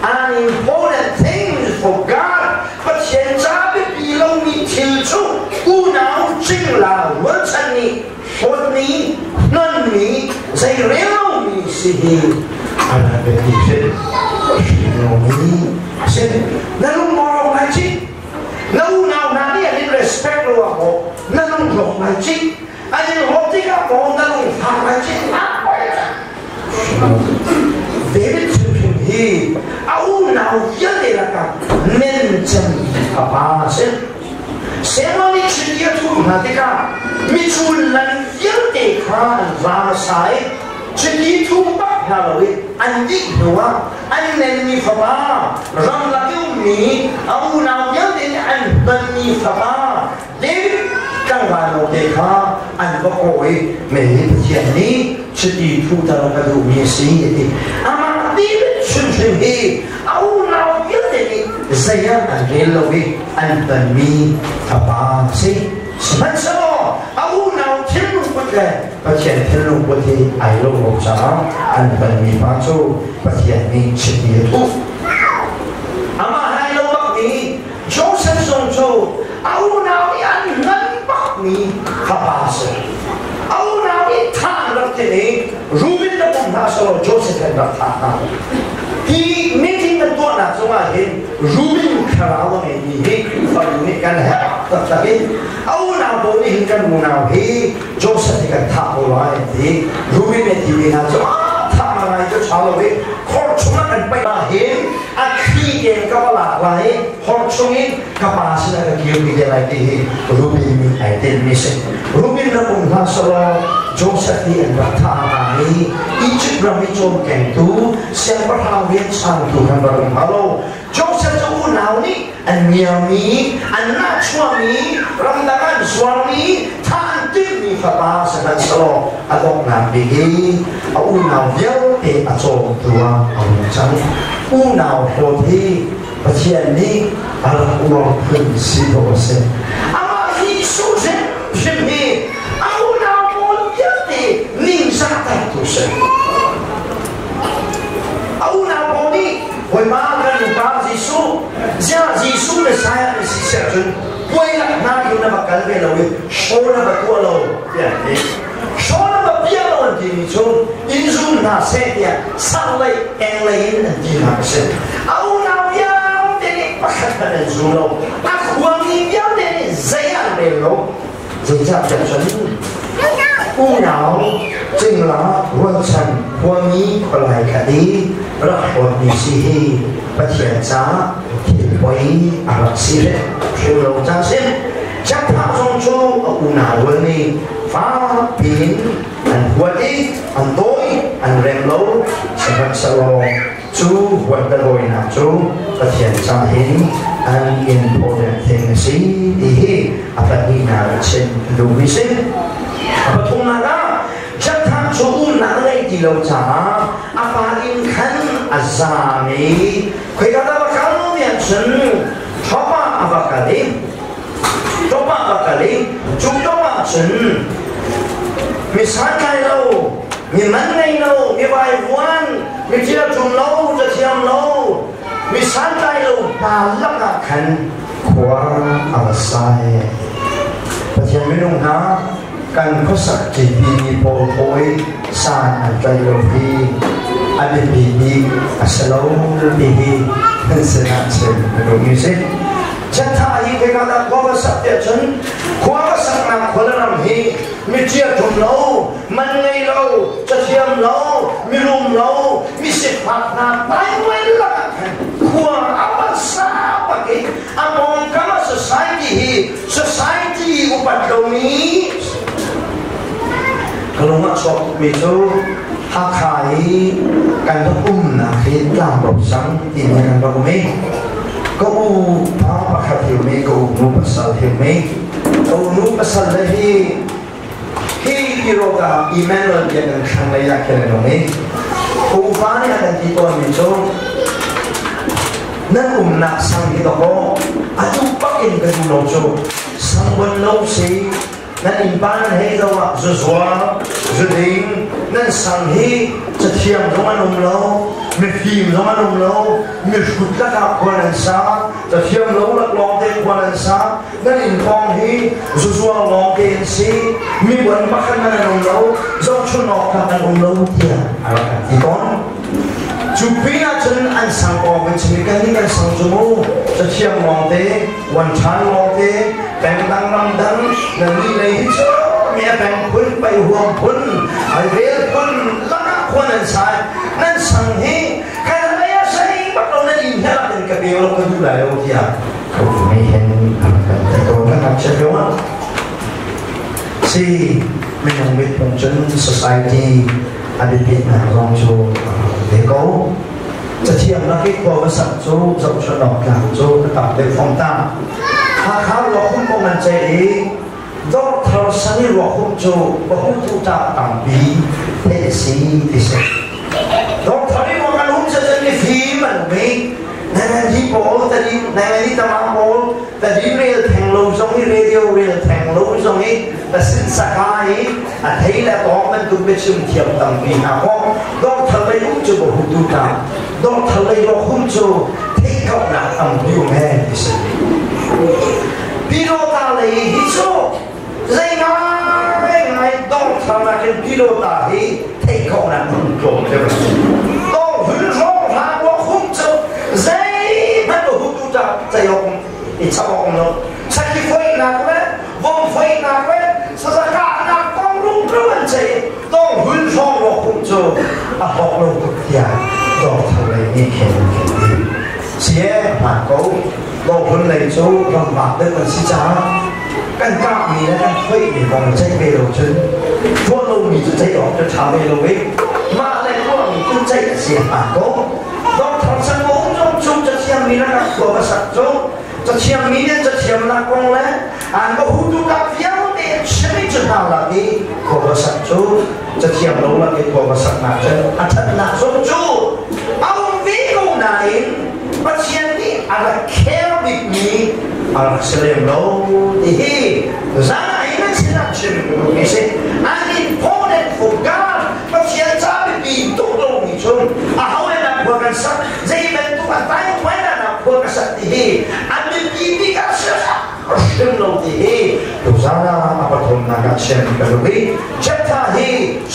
A: an important things for God Pathian ca biapi lomi thil cu unau cingla rualchan nih hlawtmi hnonmi zeirel lomi si hi a rak biapi hrim lomi a si. Na lung mawrok ngai cik na unau hna nih an in respect lo ah maw na lung hlawk ngai cik an in hlawt tikah maw na lung fak ngai cik. David hrimhrim hi a unau vialte lakah men cemmi fapa a si. Samuel nih chiti a thuh hna tikah michun lan vialte kha an va hmasa i chiti thu bak hna lo i an dih hnuah an nenmi fapa ramlak i ummi a unau vialte nih an hmanmi fapa David tlangval note kha an va kawh i mei Pathian nih chiti thuter ka duhmi a si a ti. Amah David hrimhrim hi a unau vialte nih zei ah an rel lo i an tonmi fapa a si. Sihmanhsehlaw a unau thinlung put le Pathian thinlung put hi ai lo lo caah an tonmi pa cu Pathian nih chiti a thuh. Amah hai lo bakmi Joseph zong cu a unau i an ngan bakmi fapa a si. A unau i thah an rak timh i Reuben na pum hna selaw Joseph an rak thah hna. Hi meeting kan tuahnak zongah hin Reuben thlarau a ngeimi hi Khrihfabu nih kan herh taktak i a unau pawl nih hin kan unau hi Joseph hi kan thah ko lai an ti. Reuben le timi hna cu ah thah ngai cu ṭha lo i khor chungah kan paih ah hin a thli tein ka va lak lai i khor chungin ka pa sinah ka kirpi te lai ti hi Reuben nih ai tinhmi si. Reuben rak um hlah selaw Joseph nih an rak thah hna i Egypt ram i cawmkengtu siangpahrang rian changtu kan rak um hnga lo. Joseph cu unau nih an ngiarmi, an nahchuahmi, ramdang an zuarmi, thah an timhmi fapa sihmanhsehlaw a donghnak bik i a unau vialte a cawmtu ah a hung cang. Unau hlawt hi Pathian nih a rak uar phun si dawh a si. Amah Jesuh hrimhrim hi a unau pawl vialte ningzahtertu si. A unau pawl nih Bawipa kan nupa Jesuh, ziah Jesuh Messiah na si siah cun puai lak hna khi na va kal ve lo i show na va tuah lo tiah an ti. Show na va piah lo an timi cu in zum hna seh tiah sang lei eng lei in an ti hna a si. A unau vialte nih pakhat hmanh an zum lo. A khuami vialte nih zei ah an rel lo. Zeicahtiah cun unau cingla rualchan khuami khualai khat i rak hlawtmi si hi Pathian caah thil poi a rak si hrim lo ca si. Cakphah zong cu a unau rual nih fak piin an huat i an dawi an rem lo sihmanhsehlaw Cu huatdawinak cu Pathian ca hin an important thing a si ti hi a pahnihnak a chim duhmi si. A pathumnak ah Jathang cu umnak a ngeih ti lo caah a pa inn khan a zaam i khoika dah va kal tiah cun Ṭhop ah a va kal i Ṭhop ah va kal i cu ṭhop ah cun mi santlai lo mi man ngei lo mi vaivuan mi ṭialṭum lo cathiam lo mi santlai lo hna lakah khan khua a va sai. Pathian minung hna kan khuasak ṭipi mi pawl hawi san an tlai lo hi a biapi bik a si lo ti hi nan sinah chim ka duhmi si. Chiatha hi khoika dah khua va sak tiah cun khua va saknak khua le ram hi mi ṭialṭum lo man ngei lo cathiam lo mirum lo mi sifak hna taimuai lakah khan khua a va sa bak i a pawngkam a society hi society upat lomi ka lung a chuak tukmi cu Hakha i kan rak umnak hi tlangro sang timi kan rak um i ka u pa pakhat hi um i ka u nu pasal hi um i ka u nu pasal le hi Hi Piroga Emmanuel biakinn thlanglei ah khin an um i upa nih a kan ti tawnmi cu nan umnak sang hi dawkaw atu bak in ka duh lo cu sangvon lo si nan innpa nan hei zoh ah zuzuar zuding nan sang hi cathiam zong an um lo mifim zong an um lo mihrut lakah khua nan sa cathiam lo lak lawng te khua nan sa Nan inn kong hi zuzuang lawng te an si. Mi buan pakhat man an um lo, zohchun awk tlak an um lo tiah a rak kan ti tawn. Cu pin ah cun an sang kong kan chim i kan nih kan sang cu mu cathiang lawng te, wan ṭhan lawng te, pengdang ramdang nan nih lei hi cu mi a peng phun, pai huam phun, ai vel phun lakah khua nan sai. Nan sang hi kan lei ah sei bak lo nan inn he ah kan ka pe lo ka duh lai lo tiah Si minung mit cun society a biapitnak zong cu ve ko. Cathiam lak i khua va sak cu zohchunh awk tlak cu ka tam deuh fom ta. Hakha ruakhum kong an ceih i dawrthar san i ruakhum cu pahutu ṭah tampi theih a si ti si. Dawrthar i ruak an hum cu cun mifim an um i Nangan hi pawl tadin nangan hi tamang pawl tadin rel theng lo zong i radio rel theng lo zong i tasin saka i a thei le tawng bantuk biachim thiam tampi hna kaw dor thal lei um cu ba hutu ta dor thal lei ro hum cu theih kauhnak tampi um he ti si Pilota lei hi cu zei ngai ngai dor thal nakin pilota hi theih khawhnak hmun tlawm deuh a si. Tawng hun hrawng hla ruak hum cu zeihmanh a hutu ta cei awk i chap awk um lo. Sakhi foihnak le vom foihnak hoihnak le sazakahnak kong rungro an ceih. Tong hun hrawng rawk kum cu a hlawk lo tuk tiah dawrthar lei nih khin an khin dih. Sie hmaan ko. Dawrhun lei cu ramvak deuh an si caah kan kahmi le kan hoihmi kong ceih ve lo cun tuah lomi cu ceih awk cu ṭha ve lo i mah le tuahmi cu ceih a si hmaan ko. Dawrthar sang um zong cu cathiangmi lakah khua va sak cu cathiangmi nih cathiamnak kong le an va hutu kap vialte an chim i cu hna lak i khua va sak cu cathiam lo lak i khua va saknak cun a ṭhatnak zong cu a um ve ko nain Pathian nih a rak khel bikmi a rak si lem lo ti hi zan ah hin an sinah chim ka duhmi si. An important for God. Pathian ca biapi tuk lomi cu aho le dah khua kan sak, zei bantuk a taingpuai dah dah khua ka sak ti hi an biapi bik ah hrim lo ti hi tuzan ah a pathumnak ah chim ka duh i Jephthah hi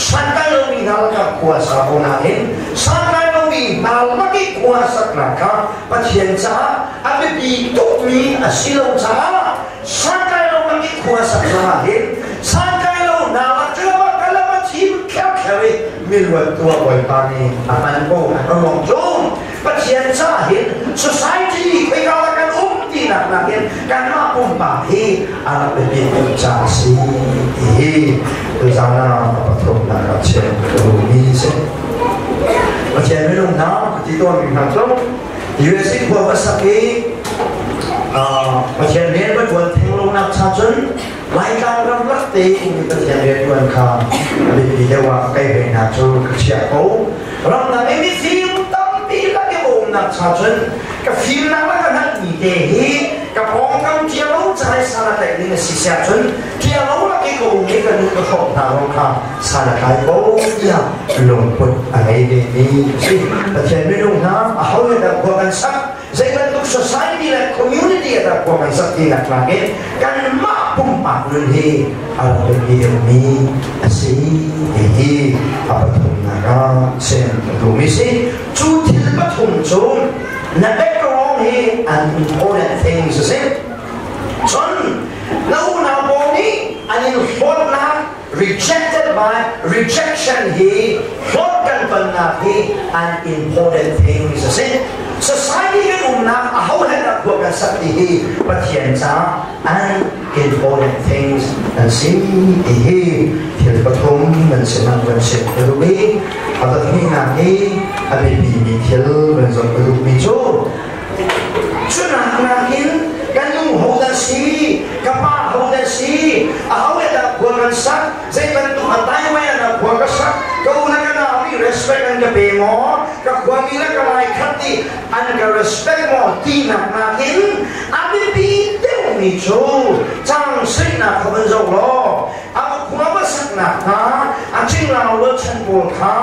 A: santlai lomi hna lakah khua sa ko nain santlai lomi hna lak i khua saknak kha Pathian caah a biapi tukmi a si lo caah santlai lo lak i khua sak zongah hin santlai lo hna lak cu kalama thim kherkher i miluat tuah Bawipa nih a hman ko a ruang cu Pathian caah hin society khoika ah kan um tinak nakin kanmah pumpak hi a rak biapit tuk caah a si ti hi tuzaan ah a pathumnak ah chim ka duhmi si. Pathian minung hna ka ti tawnmi hna cu USA khua va sak i Pathian rian va ṭuan theng lonak cha cun Laitlang ramlak te ummi Pathian rianṭuan kha biapi deuh ah kai ve hna cu ka chiah ko. Ramdang i mifim tampi lak i umnak cha cun ka fimnak le ka hngalhmi te hi ka pawngkam ṭialo ca i san a tlaih ding a si siah cun ṭialo lak i ka um i ka nu ka hrawk hna zong kha san a tlai ko tiah lungput a ngei ve mi a si. Pathian minung hna aho he dah khua kan sak? Zei bantuk society le community ah dah khua kan sak tinak tlak in kanmah pumpak nun hi a rak biapi deuhmi a si ti hi a pathumnak ah chim ka duhmi si. Cu thil pathum cu na background hi an important things a si. Cun na unau pawl nih an in hlawtnak, rejected by rejection hi, hlawt kan tonnak hi an important things a si. Society kan umnak aho he dah khua kan sak ti hi Pathian caah an important things an si ti hi thil pathum nan sinah kan chim ka duh i a pahnihnak hi a biapimi thil kan zoh ka duhmi cu cunak nakin kan nu ho dah si, ka pa ho dah si, aho he dah khua kan sak, zei bantuk a taimai ah khua ka sak, ka u le ka nau nih respect an ka pe maw, ka khuami le ka lai khat nih an ka respect maw tinak nakin a biapi deuhmi cu cang suihnak kha van zoh law a khua va saknak hna a cinglau rualchan pawl kha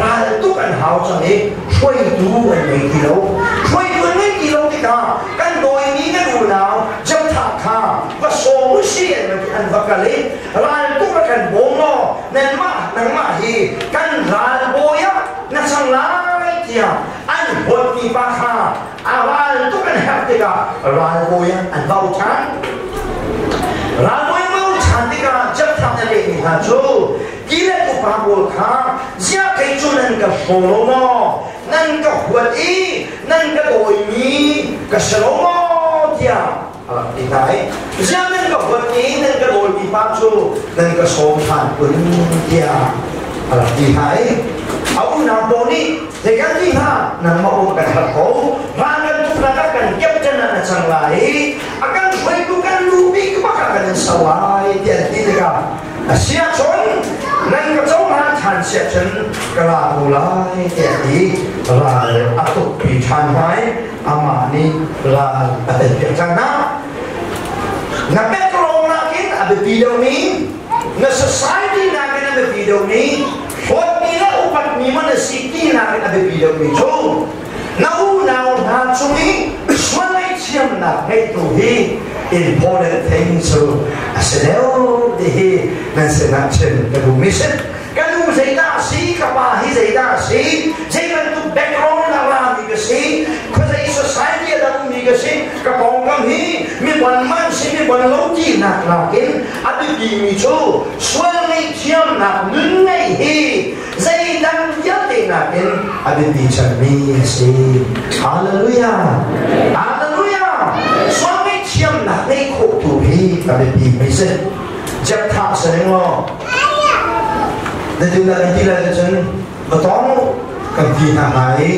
A: ral tuk an hau cang i hruaitu an ngei ti lo. Hruaitu an ngei ti lo tikah kan dawimi kan unau Jephthah kha va sawm u si an an va kal i ral tuk a kan bawm law nanmah nangmah hi kan ral bawi ah na cang lai tiah an huatmi pa kha a ral tuk an herh tikah ralbawi ah an vau ṭhan. Ralbawi an vau ṭhan tikah Jephthah nih a lehmi hna cu Gilead upa pawl kha, "Ziah kei cu nan ka hraw lo maw? Nan ka huat i nan ka dawimi ka si lo maw?" tiah a rak ti hna i, "Ziah nan ka huat i nan ka dawimi pa cu nan ka sawm ṭhan kun?" tiah a rak ti hna i a unau pawl nih, "Zei kan ti hnga? Nangmah um kan herh ko. Ral kan tuknak ah kan captain ah na cang lai i a kan hruaitu kan lu bik bak ah kan in ser lai," tiah an ti tikah, "A si ahcun nan ka cohlan ṭhan si ahcun ka ra ko lai," tiah a ti. Ral a tukpi ṭhan hna i amah nih ral a teipiak cang hna. Na background nakin a biapi deuhmi, na society nakin a biapi deuhmi, hlawtmi le upatmi man a si ti nakin a biapi deuhmi cu na unau hna cung i sual ngaihthiamnak ngeihtu hi important thing cu a si deuh ti hi nan sinah chim ka duhmi si. Ka nu zeidah a si, ka pa hi zeidah a si, zei bantuk background a rami ka si, khuazei society a dangmi ka si, ka pawngkam hi mi man si, mi i bon lo tinak nakin a biapimi cu sual ngaihthiamnak nun ngeih hi zeidang vialte nakin a biapi cemmi a si. Hallelujah! Hallelujah! Sual ngaihthiamnak ngeih khawh tu hi a biapimi si. Jephthah si ning law na kan ti lai cun va tong kan ti hna hnga i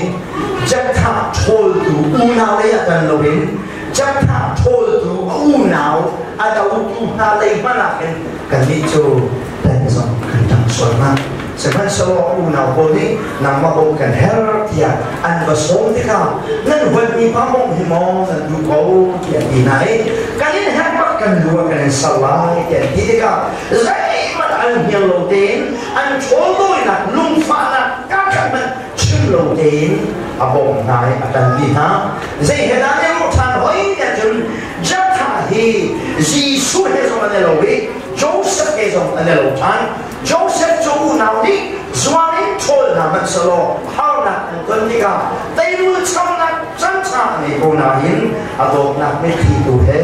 A: Jephthah ṭhawltu unau lei ah tan loin Jephthah ṭhawltu a unau a dotu hna lei hmanh ah khin kannih cu tan zong kan ṭang sual hnga. Sihmanhsehlaw unau pawl nih nangmah bawmh kan herh tiah an va sawm tikah nan huatmi pa bawmh hi maw nan duh ko tiah an ti hna i kan in herh bak kan lu ah kan in ser lai tiah an ti tikah zeihmanh an hnial lo tein an ṭhawldawinak lungfahnak kakhat hmanh chim lo tein a bawmh hna i a ṭanpi hna. Zei he dah an ruah ṭhan hoi tiah cun Jephthah hi Jesuh he zong an i lo i Joseph he zong an i lo ṭhan. Joseph cu unau nih zuar in ṭhawl hna hmanh selaw harnak an ton tikah teirul chamnak canṭha a ngei ko nain a dawtnak mitthli tu he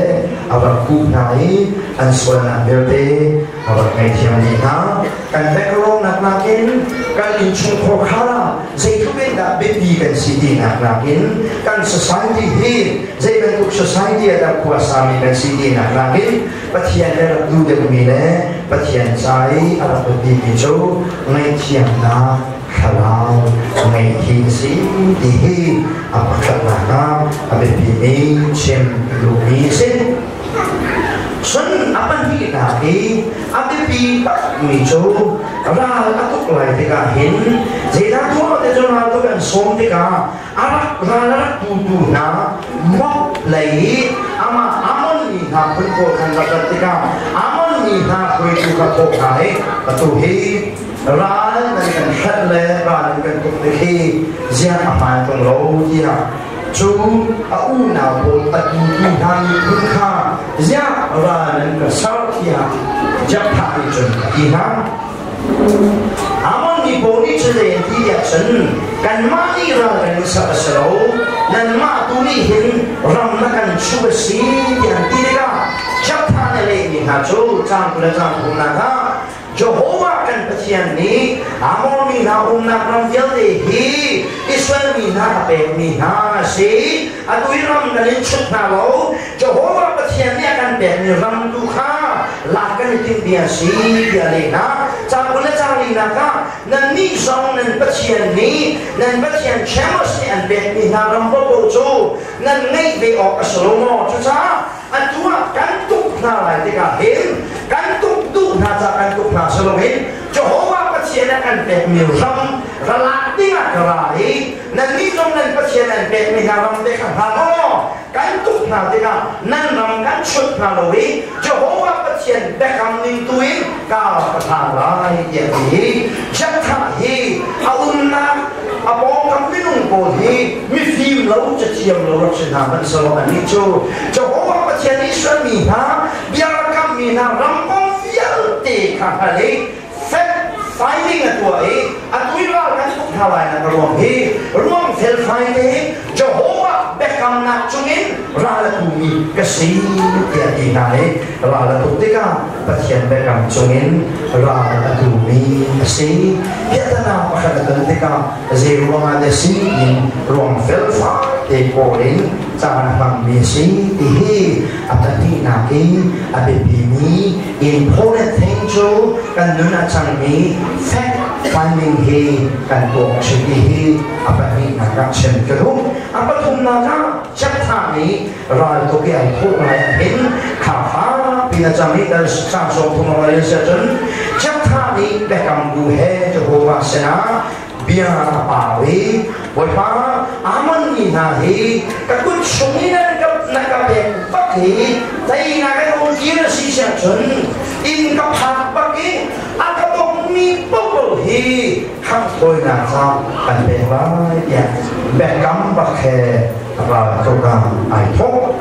A: a rak kuh hna i an sualnak vialte a rak ngaihthiam dih hna. Kan background nakin kan innchungkhar khar ah zeitluk in dah biapi kan si tinak nakin kan society hi zei bantuk society ah dah khua sami kan si tinak nakin Pathian le rak duh deuhmi le Pathian ca i a rak biapimi cu ngaihthiamnak thlarau ngeih hi a si ti hi a pakhatnak ah a biapimi chim duhmi a si. Cun a pahnihnak i a biapi takmi cu ral a tuk lai tikah hin zeidah tuah te cu ral tuk an sawm tikah a rak ral a rak tutu hna Moab lei i amah Ammon mi hna phun pawl khan rak rat tikah Ammon mi hna hruaitu kha thawh hna i atu hi ral nan kan hranh le ral nan kan tuk tik hi ziang a hmaan ṭung lo tiah cu a unau pawl a tutu hna miphun kha ziah ral nan ka ser tiah Jephthah nih cun a ti hna. Ammon mi pawl nih cun zei an ti tiah cun kanmah nih ral kan in ser a si lo, nanmah tu nih hin ram na kan chuh a si tiah an ti tikah Jephthah nih a lehmi hna cu caang 20 le caang 30 ah Jehovah kan Pathian nih Amor mi hna umnak ram vialte hi Israel mi hna a pekmi hna a si. Atu i ram kan in chut hna lo. Jehovah Pathian nih a kan pekmi ram tu kha lak kan i timh bia a si tiah leh hna. Caang 20 le caang linak ah nannih zong nan Pathian nih nan Pathian Chemosh nih an pekmi hna ram paohpaoh cu nan ngeih ve awk a si lo maw? Cucaah atu ah kan tuk hna lai tikah hin kan tuk duh hna ca kan tuk hna si loin Jehovah Pathian a kan pekmi ram ralak dingah ka ra i nannih zong nan Pathian an pekmi hna ram te kha hna maw kan tuk hna tikah nan ram kan chut hna lo i Jehovah Pathian biakam ning tu in ka ka hlang lai tiah ti. Jephthah hi a umnak a pawngkam minung pawl hi mifim lo cathiam lo rak si hna hmanhsehlaw annih cu Jehovah Pathian Israel mi hna biakammi hna ram kong vialte kha hngal i fact finding a tuah i atu i ral kan tuk hna lai nak a ruang hi ruang felfai te Jehovah biakamnak cungin ral a tumi ka si tiah ti hna i ral a tuk tikah Pathian biakam cungin ral a tumi a si. Piahtana pakhat a ton tikah zei ruangah dah si in ruang felfai te kawl in caan hmangmi a si ti hi a pahnihnak i a biapimi important thing cu kan nun a cangmi fact finding hi kan tuak chin ti hi a pahnihnak ah chim ka duh. A pathumnak ah Jephthah nih raltuk i ai thawh lai ah hin kha fakpi na cam i dal sang 30 a rel si ahcun Jephthah nih biakam bu he Jehovah sinah bia a pau i Bawipa, Ammon mi hna hi ka kut chung i nan ka na ka pek bak hi teinak in um kir a si siahcun inn ka phak bak i a ka bawmmi paohpaoh hi khanghthawinak ca kan pek lai tiah biakam bak he raltuk ah ai thawk.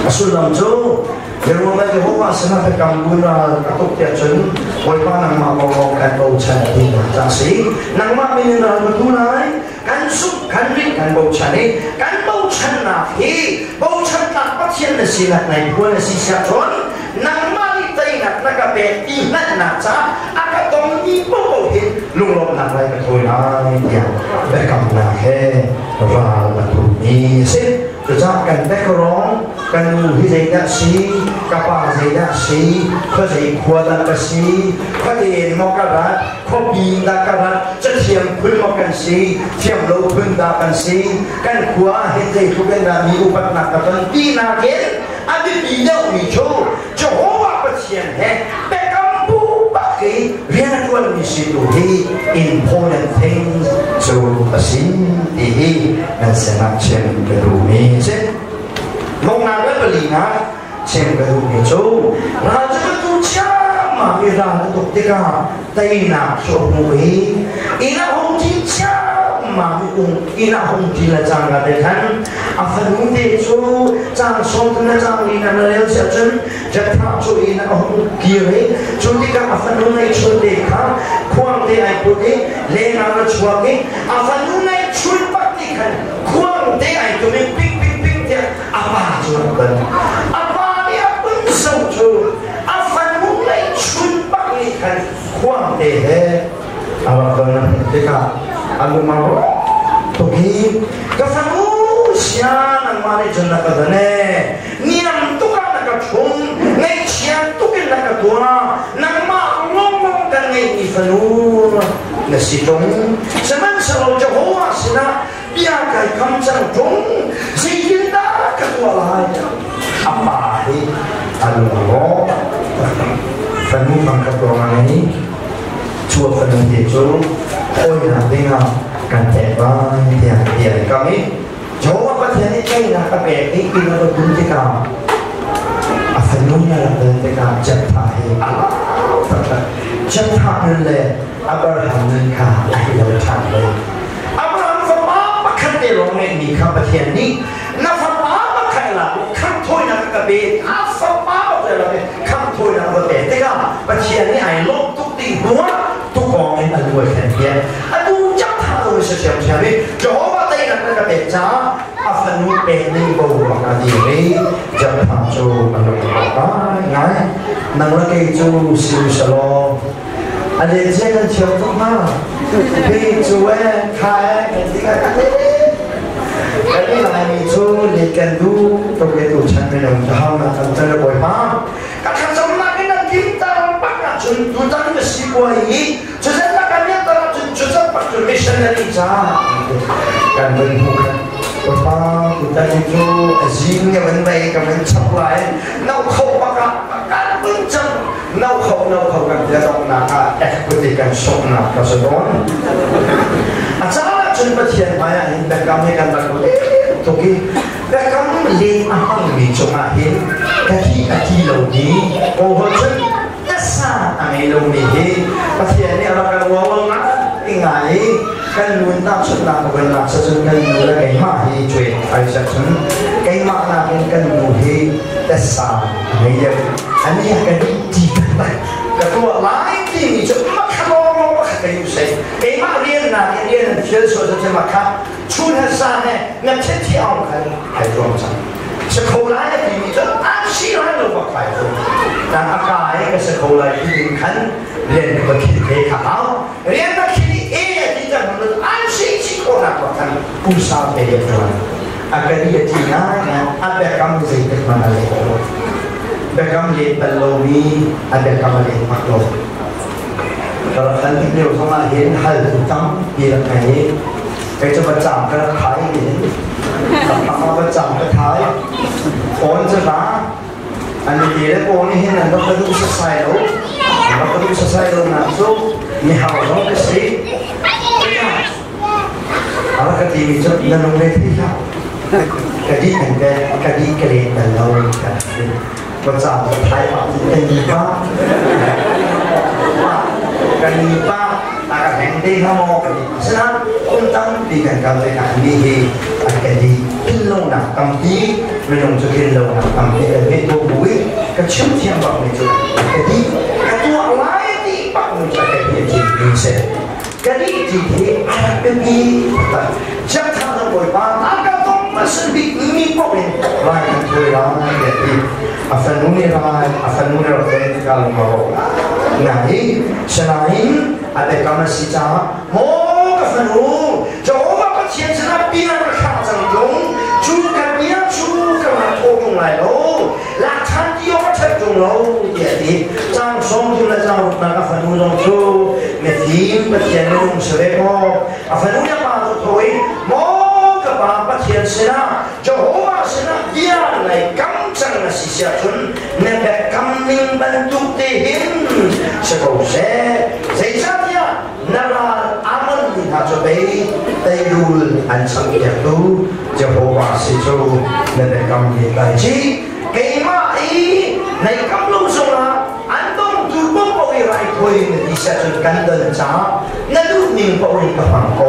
A: A sullam cu Jerusalem Jehovah sinah biakam bu ral a tuk tiah cun Bawipa nangmah lawnglawng kan bochan ti ca si. Nangmah min in ral ka tu lai, kan suk kan ring kan bochan i kan bochannak hi bochan tlak Pathian Pathian na sinak nai phuan a si siah cun nangmah nih teinak na ka pek ti hngalhnak caah a ka tongmi paohpaoh hin lunglawmhnak lai ka thawi lai tiah biakamnak he ral a tumi a si. Cucaah kan background, kan nu hi zeidah si, ka pa zeidah si, khuazei khua dah ka si, khuate maw ka rat, khuapi dah ka rat, cathiam phun maw kan si, thiam lo phun dah kan si, kan khua ah hin zeitluk in dah mi upatnak ka ton ti nakin a biapi deuhmi cu Jehovah Pathian he biakam bu bak i rian a ṭuanmi si tu hi important thing cu a si ti hi nan sinah chim ka duhmi a si. Lungnak le palinak chim ka duhmi cu ral cu kan tu ciammam i ral a tuk tikah teinak cu a hmu i inn a hung ṭin ciammam i ung inn a hung ṭin le cangka te khan a fanu te cu cang sawm na cang li na rel siah cun Jephthah cu inn a hung kir i cu tikah a fanu ngeihchun te kha khuang te ai put i lengah a chuak i a fanu ngeihchun pak nih khan khuang te ai tum i ping ping ping tiah a pa cu a ton. A pa nih a pun so cu a fanu ngeihchun pak nih khan khuang te he a rak don a hmuh tikah a lung a rawk tuk i ka fanu sia nangmah nih cun na ka don ee niam tuk ah na ka ṭhum, ngaihchia tuk in na ka tuah, nangmah lawnglawng kan ngeihmi fanu na si ṭung. Sihmanhsehlaw Jehovah sinah bia kai kam cang ṭung, zeitindah ka tuah lai? A pa hi a lung a rawk. Fanu pangkhat ruang a ngei. Cu a fanu te cu hawinak dingah kan pek lai tiah bia an kam i Jehovah Pathian nih teinak a pek i inn a va dun tikah a fanu nih a rak don tikah Jephthah hi a lau taktak. Jephthah nun le Abraham nun kha a hi lo ṭhan lo. Abraham fapa pakhat te lawng ngeihmi kha Pathian nih na fapa pakhat la khamhthawinak ka pe a fapa pakhat la pe khamhthawinak va pe tikah Pathian nih ai lawmh tuk ding hnuah tukawng in a lu a thlen piak. Atu Jephthah zong si ṭhiamṭhiam i Jehovah teinak na ka pek caah a fanu pek ning boruak a dir i Jephthah cu a lung a ngai ngai. Nang le kei cu si u selaw a len cia kan thiam tuk hnga. Hi cu e kha e kan ti kan kan i Laimi cu let kan duh tuk le tu chan minung cu haunak kan tel bawipa ka thlacamnak in an kimter bak ahcun tutan ka si kuai i cuzat na kan tar ahcun cuzat bak cu missionary ca kan van hmu khan Papa tutan hi cu a zing ya van mei ka van chap lai no kho bak ah kan vun cang no kho no kho kan tia dongnak ah equity kan soknak ka sa don a caan ahcun Pathian hmai ah hin biakam he kan rak tuk i biakam len a hmangmi cungah hin ka thi a thi lomi kawlhawl cun tasa a ngei lomi hi Pathian nih a rak kan uar ngai ngai i kan nun tahchunhnak ka van lak cun kan nu le keimah hi cuai ai cun keimah nakin kan nu hi tasa a ngei deuh ani a kan ti taktak ka tuah lai timi cu makhalawng makha ka yu sei keimah rian nakin rian an fial sual cu makha chun he zan he na thet hi aung khan ai tuam cang si kho lai a timi cu an si lai lo bak kai cu dan a kai ka si kho lai ti ding khan rian ka khin te kha hau rian ka khin i e a ti cang an si chi ko nak bak khan pumsa pe ya tuan a ka di a ti ngai ngai a biakam zeitik man a le lo biakam le bal lomi a biakam a le mak lo Kan tik lio zongah hin hal tu tampi rak ngei. Kei cu bacang ka rak thai hin. Ama bacang ka thai. Phone cu ra. An ti le pawl nih hin an rak ka duh sasai lo. An rak ka duh sasai lo nak cu mi hau zong ka si. A rak ka timi cu na lungre thei hlah. Ka di kan pe, ka di ka len bal lo ka ti. Bacang ka thai pa kan ni pa. Kan ni pa a ka heng te ha maw kan ni. Asinain kum tampi kan kal tikah ni hi an kan di thinlungnak tampi minung cu thinlungnak tampi kan ngeih ko bu i ka chim thiam bak mi cu ka di ka tuah lai ti bak mi cu ka di a mi si. Ka di ti hi a rak biapi tak. Chiangthang na Bawipa a ka tong. hmasa bik mi paoh in rai kan thawi lai tiah ti. A fanu nih rai, a fanu nih rak ven tikah lung a rawk ngai. Sinain a biakam a si caah maw ka fanu, Jehovah Pathian sinah bia ka thlah cang tung, cu ka bia cu ka rak thawh tung lai lo, lak ṭhan ti awk a ṭhat ṭung lo tiah a ti. Caang 30 le caang ruknak a fanu zong cu mifim Pathian minung si ve kaw a fanu le pa cu tho i maw ka pa Pathian sinah Jehovah sinah bia nai kam cang na si siah cun na biakam ning bantuk te hin si ko seh, zeicahtiah na ral Ammon mi hna cu pei teirul an champiaktu Jehovah si cu na biakam hi kai chih. Keimah i nai kam lo zongah an dongtu paohpaoh i raithawi na ti siah cun kan don caah na duh ning paoh in ka hmang ko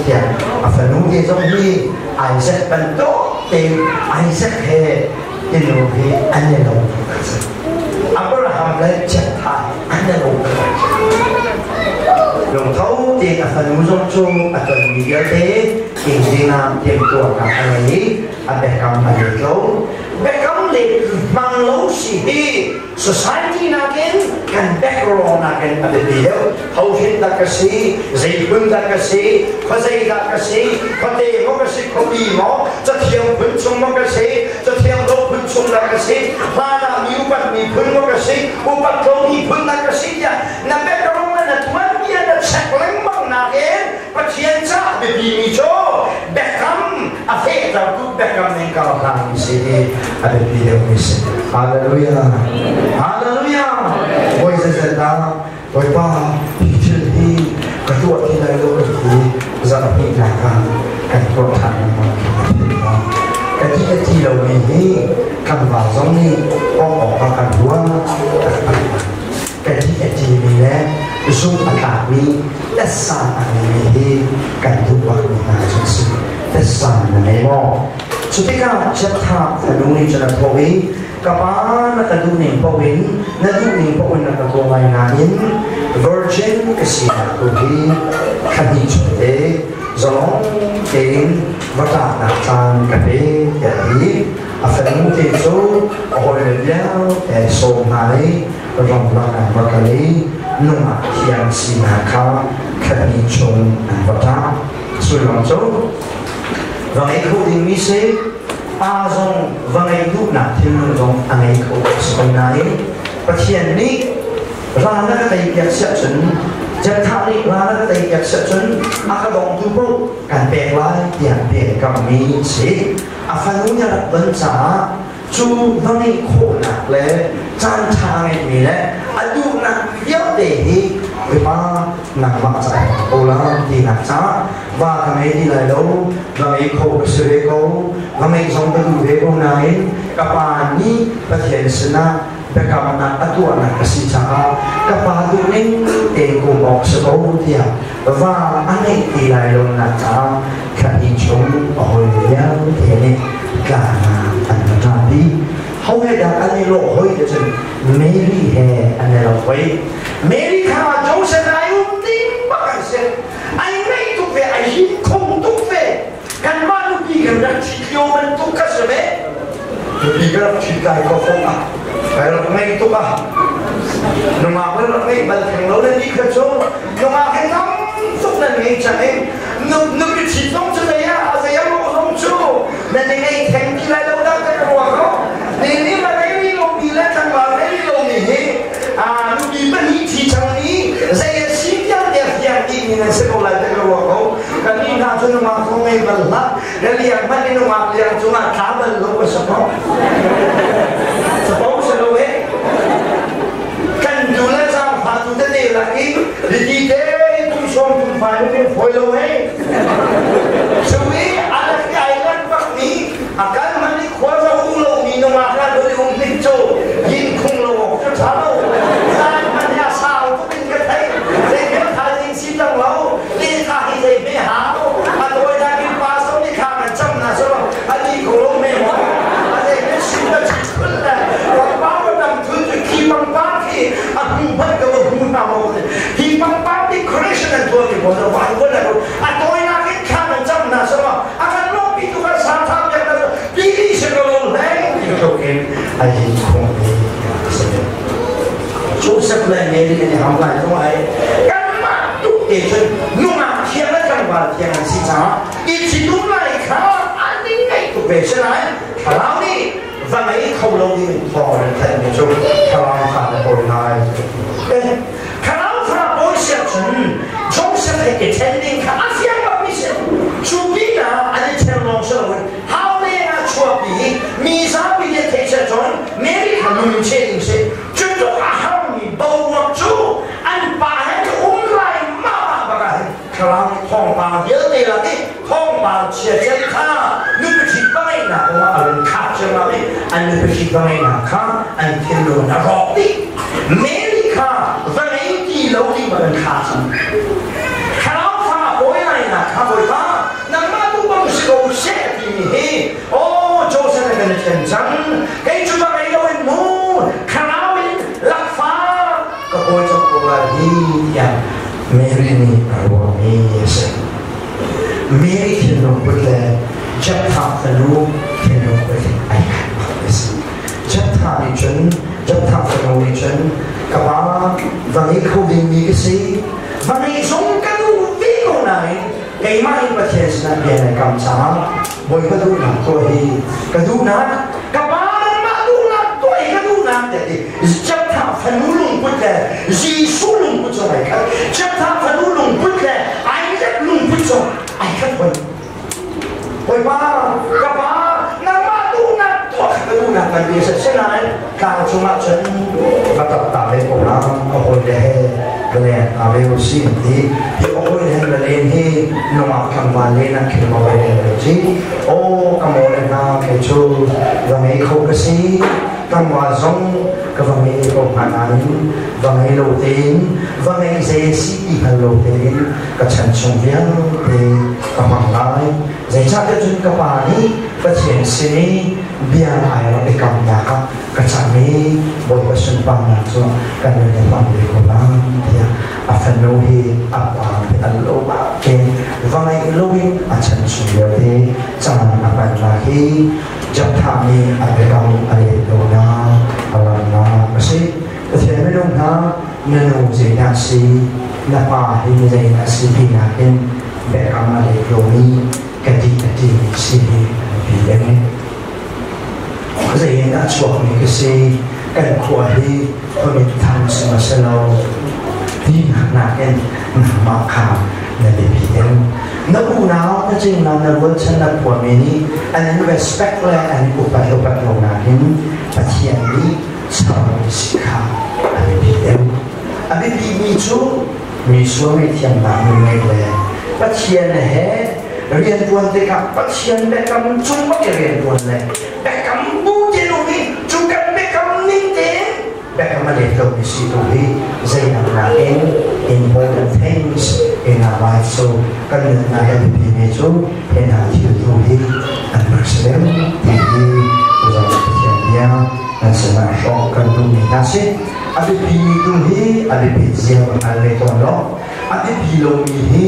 A: tiah a fanu te zong hi Isaac bantuk tein Isaac he tinu hi an i lo. Abraham le Jephthah an i lo. Lungtho tein a fanu zong cu a tonmi vialte inn dingah timhtuahnak a ngei i a biakam a let lo. Biakam let hmang lo si hi society nakin kan background nakin a biapi deuh. Hohin dah ka si, zei phun dah ka si, khuazei dah ka si, khuate maw ka si, khuapi maw, cathiang phun chung maw ka si, cathiang lo phun chung dah ka si, hlan ah mi upat mi phun maw ka si, upat lo mi phun dah ka si tiah na background le na tuanbia na check lengmang nakin Pathian caah biapi mi cu biakam a fehtertu biakam ning kar hlang mi si hi a biapi deuh mi si. Hallelujah. Hallelujah. Bawi zeizat dah Bawipa, hi thil hi ka tuah ti lai lo ka ti zarhhnihnak ah kan tuah ṭhan lengmang khi ka thei lo. Ka ti ka ti lomi hi tlangval zong nih awk awkah kan ruah taktak. Ka ti ka timi le zumh a tlakmi tessa a ngeimi hi kan duh bakmi hna cu a si. Tessa na ngei maw? Cutikah Jephthah fanu nih cun a thawh i ka pa na ka duh ning paoh in na duh ning paoh in na ka tuah lai nain virgin ka sinak tu hi thla hnih chung te zalong tein va tlaknak caan ka pe tiah a ti. A fanu te cu a hawile vialte sawm hna i ramlak an va kal i nungak thiang sinak kha thla hnih chung an va ṭah. Sullam cu va ngei kho dingmi si, pa zong va ngei duhnak thinlung zong a ngei kho si ko nain Pathian nih ral na ka tei piak siah cun, Jephthah nih ral na ka tei piak siah cun a ka dongtu paoh kan pek lai tiah bia kammi si. A fanu nih a rak don caah cu va ngeih khawhnak le caan ṭha ngeihmi le a duhnak vialte hi mipa nangmah caah ko la tinak caah va ka ngei ti lai lo, va ngei kho ka si ve ko, va ngeih zong ka duh ve ko nain ka pa nih Pathian sinah biakamnak a tuahnak a si caah ka pa duhning tein kum awk si ko tiah va a ngeih ti lai lo nak caah thla hnih chung a hawi vialte nih tlanak an va ṭahpi. Ho he dah an i lawh hoi ti cun Mary he an i lo hoi. Mary kha Joseph ai um ding bak an si. Ai ngaih tuk ve, ai him khong tuk ve. Kanmah nupi kan rak ṭhit lio bantuk ka si ve. Nupi ka rak ṭhit lai ko fong ah. Kai rak ngaih tuk ah. Nungak le rak ngeih bal theng lo na ni kha cu nungak he tam tuk nan ngei cang i nupi ṭhit zong cu zei ah a zei a rawh zong cu nan i ngei theng ti lai lo dah ka ruah ko. Ni nih va ngei rih lomi le tlangval ngei rih lomi hi nupi pahnih ṭhi cang i zei a si tiang tiah fiang dihmi nan si ko lai ti ka ruah ko. Kan nih hna cu nungak ko ngei bal hlah. Na liang hmanh in nungak liang cungah tla bal lo ka si ko. Sapo si lo eh. Kan tu le zaangfa tu tete lak i riti te tum sawm tum fai nu kan fawi lo eh. Cu i a lak i ai lak bak mi a kal hmanh i khua za um lo mi nungak la lo i um hnik cu yin khung lo awk cu ṭha lo. Zaan hmanh hi a sau tuk in ka theih. Zei hme thaizing si tang lo. Ni kha hi zei hme hau. A tawi dah kin pa som ni kha kan cam na so ani ko lo me mo. tluk in a hin khawhmi a si. Joseph le Mary an i ham lai zong ai kanmah tuk te cun nungak thiang le tlangval thiang an si caah i thitum lai kha an i ngaih tuk ve. Sinain thlarau nih va ngei kho lo ding thawng an thanh mi cu thlarau fa na pawi lai. Thlarau fa pawi siah cun Joseph he i then ding kha a fiang bak mi si. Cu pinah an i then lawng si loin hau leng ah chuahpi i mi zapi nih theih seh cun Mary kha nun che ding si. Cu tluk a harmi boruak cu an pa he um lai mah mah bak ah hin thlarau nih thawngpang vialte lak i thawngpang chia cem kha nupi ṭhit va ngeihnak kongah a run khah ciammam i an nupi ṭhit va ngeihnak kha an thinlung a rawk dih. Mary kha va ngei ti lo ding bak an khah cang. Thlarau fa pawi lainak kha Bawipa nangmah tu bang si ko seh timi hi aw Joseph he kan i ṭhen cang, kei cu va ngei loin mu thlarau in lakfa ka pawi cawk ko lai hi tiah Mary nih a ruahmi a si. Mary thinlung put le Jephthah fanu thinlung put hi ai khat bak a si. Jephthah nih cun, Jephthah fanu nih cun, ka pa va ngei kho dingmi ka si, va ngei zong ka duh ve ko nain keimah in Pathian sinah bia nai kam caah Bawipa duhnak tuah hi ka duhnak, ka pa nangmah duhnak tuah hi ka duhnak tiah ti. Jephthah fanu lungput le Jesuh lungput zong ai khat. Jephthah fanu lungput le Isaac lungput zong ai khat hoi. Bawipa, ka pa, nangmah duhnak tuah kha ka duhnak kan ti a si. Sinain tlang cungah cun va tap ta ve ko la, ka hawile he va leng ta ve u si ti. Hi ka hawile he va len hi nungak tlangval len ah khin ma va len ve ci. Aw, ka maw le hna kei cu va ngei kho ka si. Tlangval zong ka va ngei ko hnga nain va ngei lo tein, va ngei zei a si ti hngal lo tein ka chan chung vialte ka hmang lai. Zeicahtiah cun ka pa nih Pathian sin i bia ai rak i kamnak ah ka cang i Bawipa sunparnak cu kan nun i hmang ve ko lai tiah a fanu hi a pa nih an lo bak ke va ngeih loin a chan chung vialte caan a hmannak hi Jephthah nih a biakam a let lonak a langhnak a si. Pathian minung hna, na nu zeidah si, na pa hi zeidah si ti nakin biakam a let lomi ka dih a timi si hi an pi deng. Zei in a chuakmi ka si, kan khua hi khuamin thang si ma si lo tinak nakin nangmah kha na biapi deuh. Na unau na cingla na rualchan na khuami nih an in respect le an in upat upat lo nakin Pathian nih sermi si kha a biapi deuh. A biapimi cu mi sual ngaihthiamnak nun ngeih le Pathian he riantuan tikah Pathian biakam cung bak i riantuan le biakam bu te nu hi cu kan biakam ning tein biakam a let lomi si tu hi zeidang nakin important things in our life. So kan nunnak a biapimi cu hi hna thil tu hi an rak si deuh ti hi tuzan Pathian bia nan sinah hrawk kan duhmi hna si. A biapimi tu hi a biapit zia va hngal ve tawn lo. A biapi lomi hi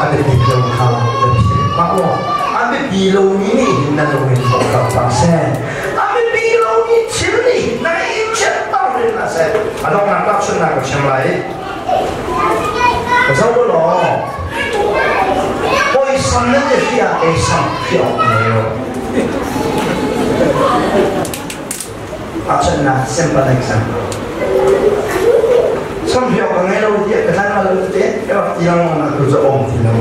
A: a biapit lo kha na philh pah law a biapi lomi nih hin na lung in thawhter hlah seh. A biapi lomi thil nih hin na in chiatter hrim hlah seh. A donghnak tahchunhnak ka chim lai. Ka zoh u law hawi sam nan i hriah kei sam hriah awk ngei lo. Tahchunhnak, simple example. Sam hriah ka ngei lo tiah ka hlan lo te ka rak ti lengmang nak tu cu om ti lo.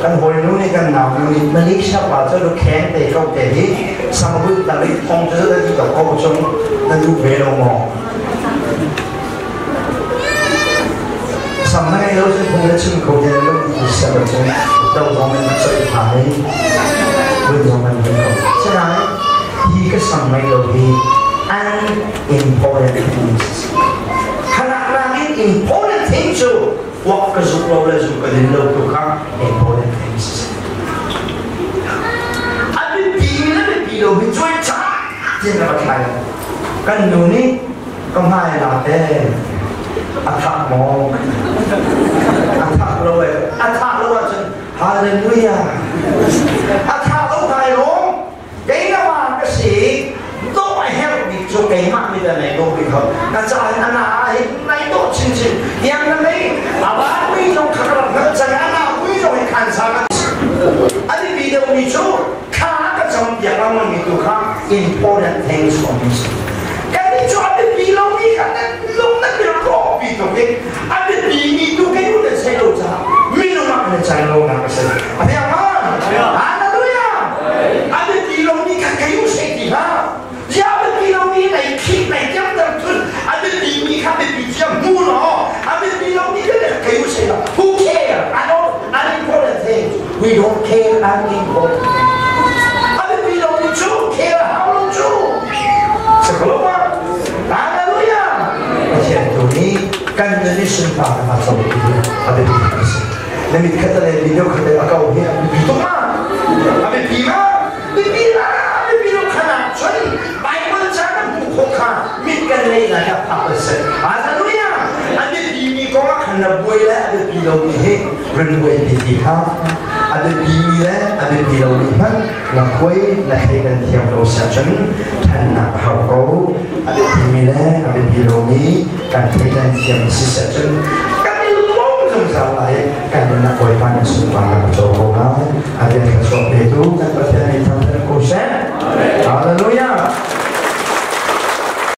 A: Kan hawinu nih, kan nau nu nih Malaysia pa cu lu kheng te ko te hi samabut na ri thong cu na di ko ko chung na duh ve lo maw? Sam na ngei lo cun phung na chim kho ti lo ti siam cun do zong in choi pha i vun zong an vun ko. Sinain hi ka sam ngei lo hi unimportant things. Khanak nakin important thing cu kuak ka zuk lo le zuk ka din lo tu kha important things. A biapi na biapi lo hi cuai ca tin na va thlai lo. Kan nu nih ka hmai la te a thak maw? A thak lo e. A thak lo ahcun hallelujah. A thak lo kai lawm. Sunparnak a co ti hi a biapi a si. Na mit khat le video khat le a kau hi a biapi tuk ma? A biapi ma? Biapi la, biapi lo khan ah cun Bible ca kan hmuh khawh kha mit kan lei na ka phak a si. Hallelujah! A biapi mi kong ah khan na buai le a biapi lomi hi run buai ti ti kha a biapi mi le a biapi lomi hmanh na khuai na thei kan thiam lo si ahcun ṭhannak a hau ko. A biapi mi le a biapi lomi kan thei kan thiam si si ahcun kan i lawm zungzal lai. Kan nunnak Bawipa nih sunparnak a co ko lai. A bia thluachuah pe.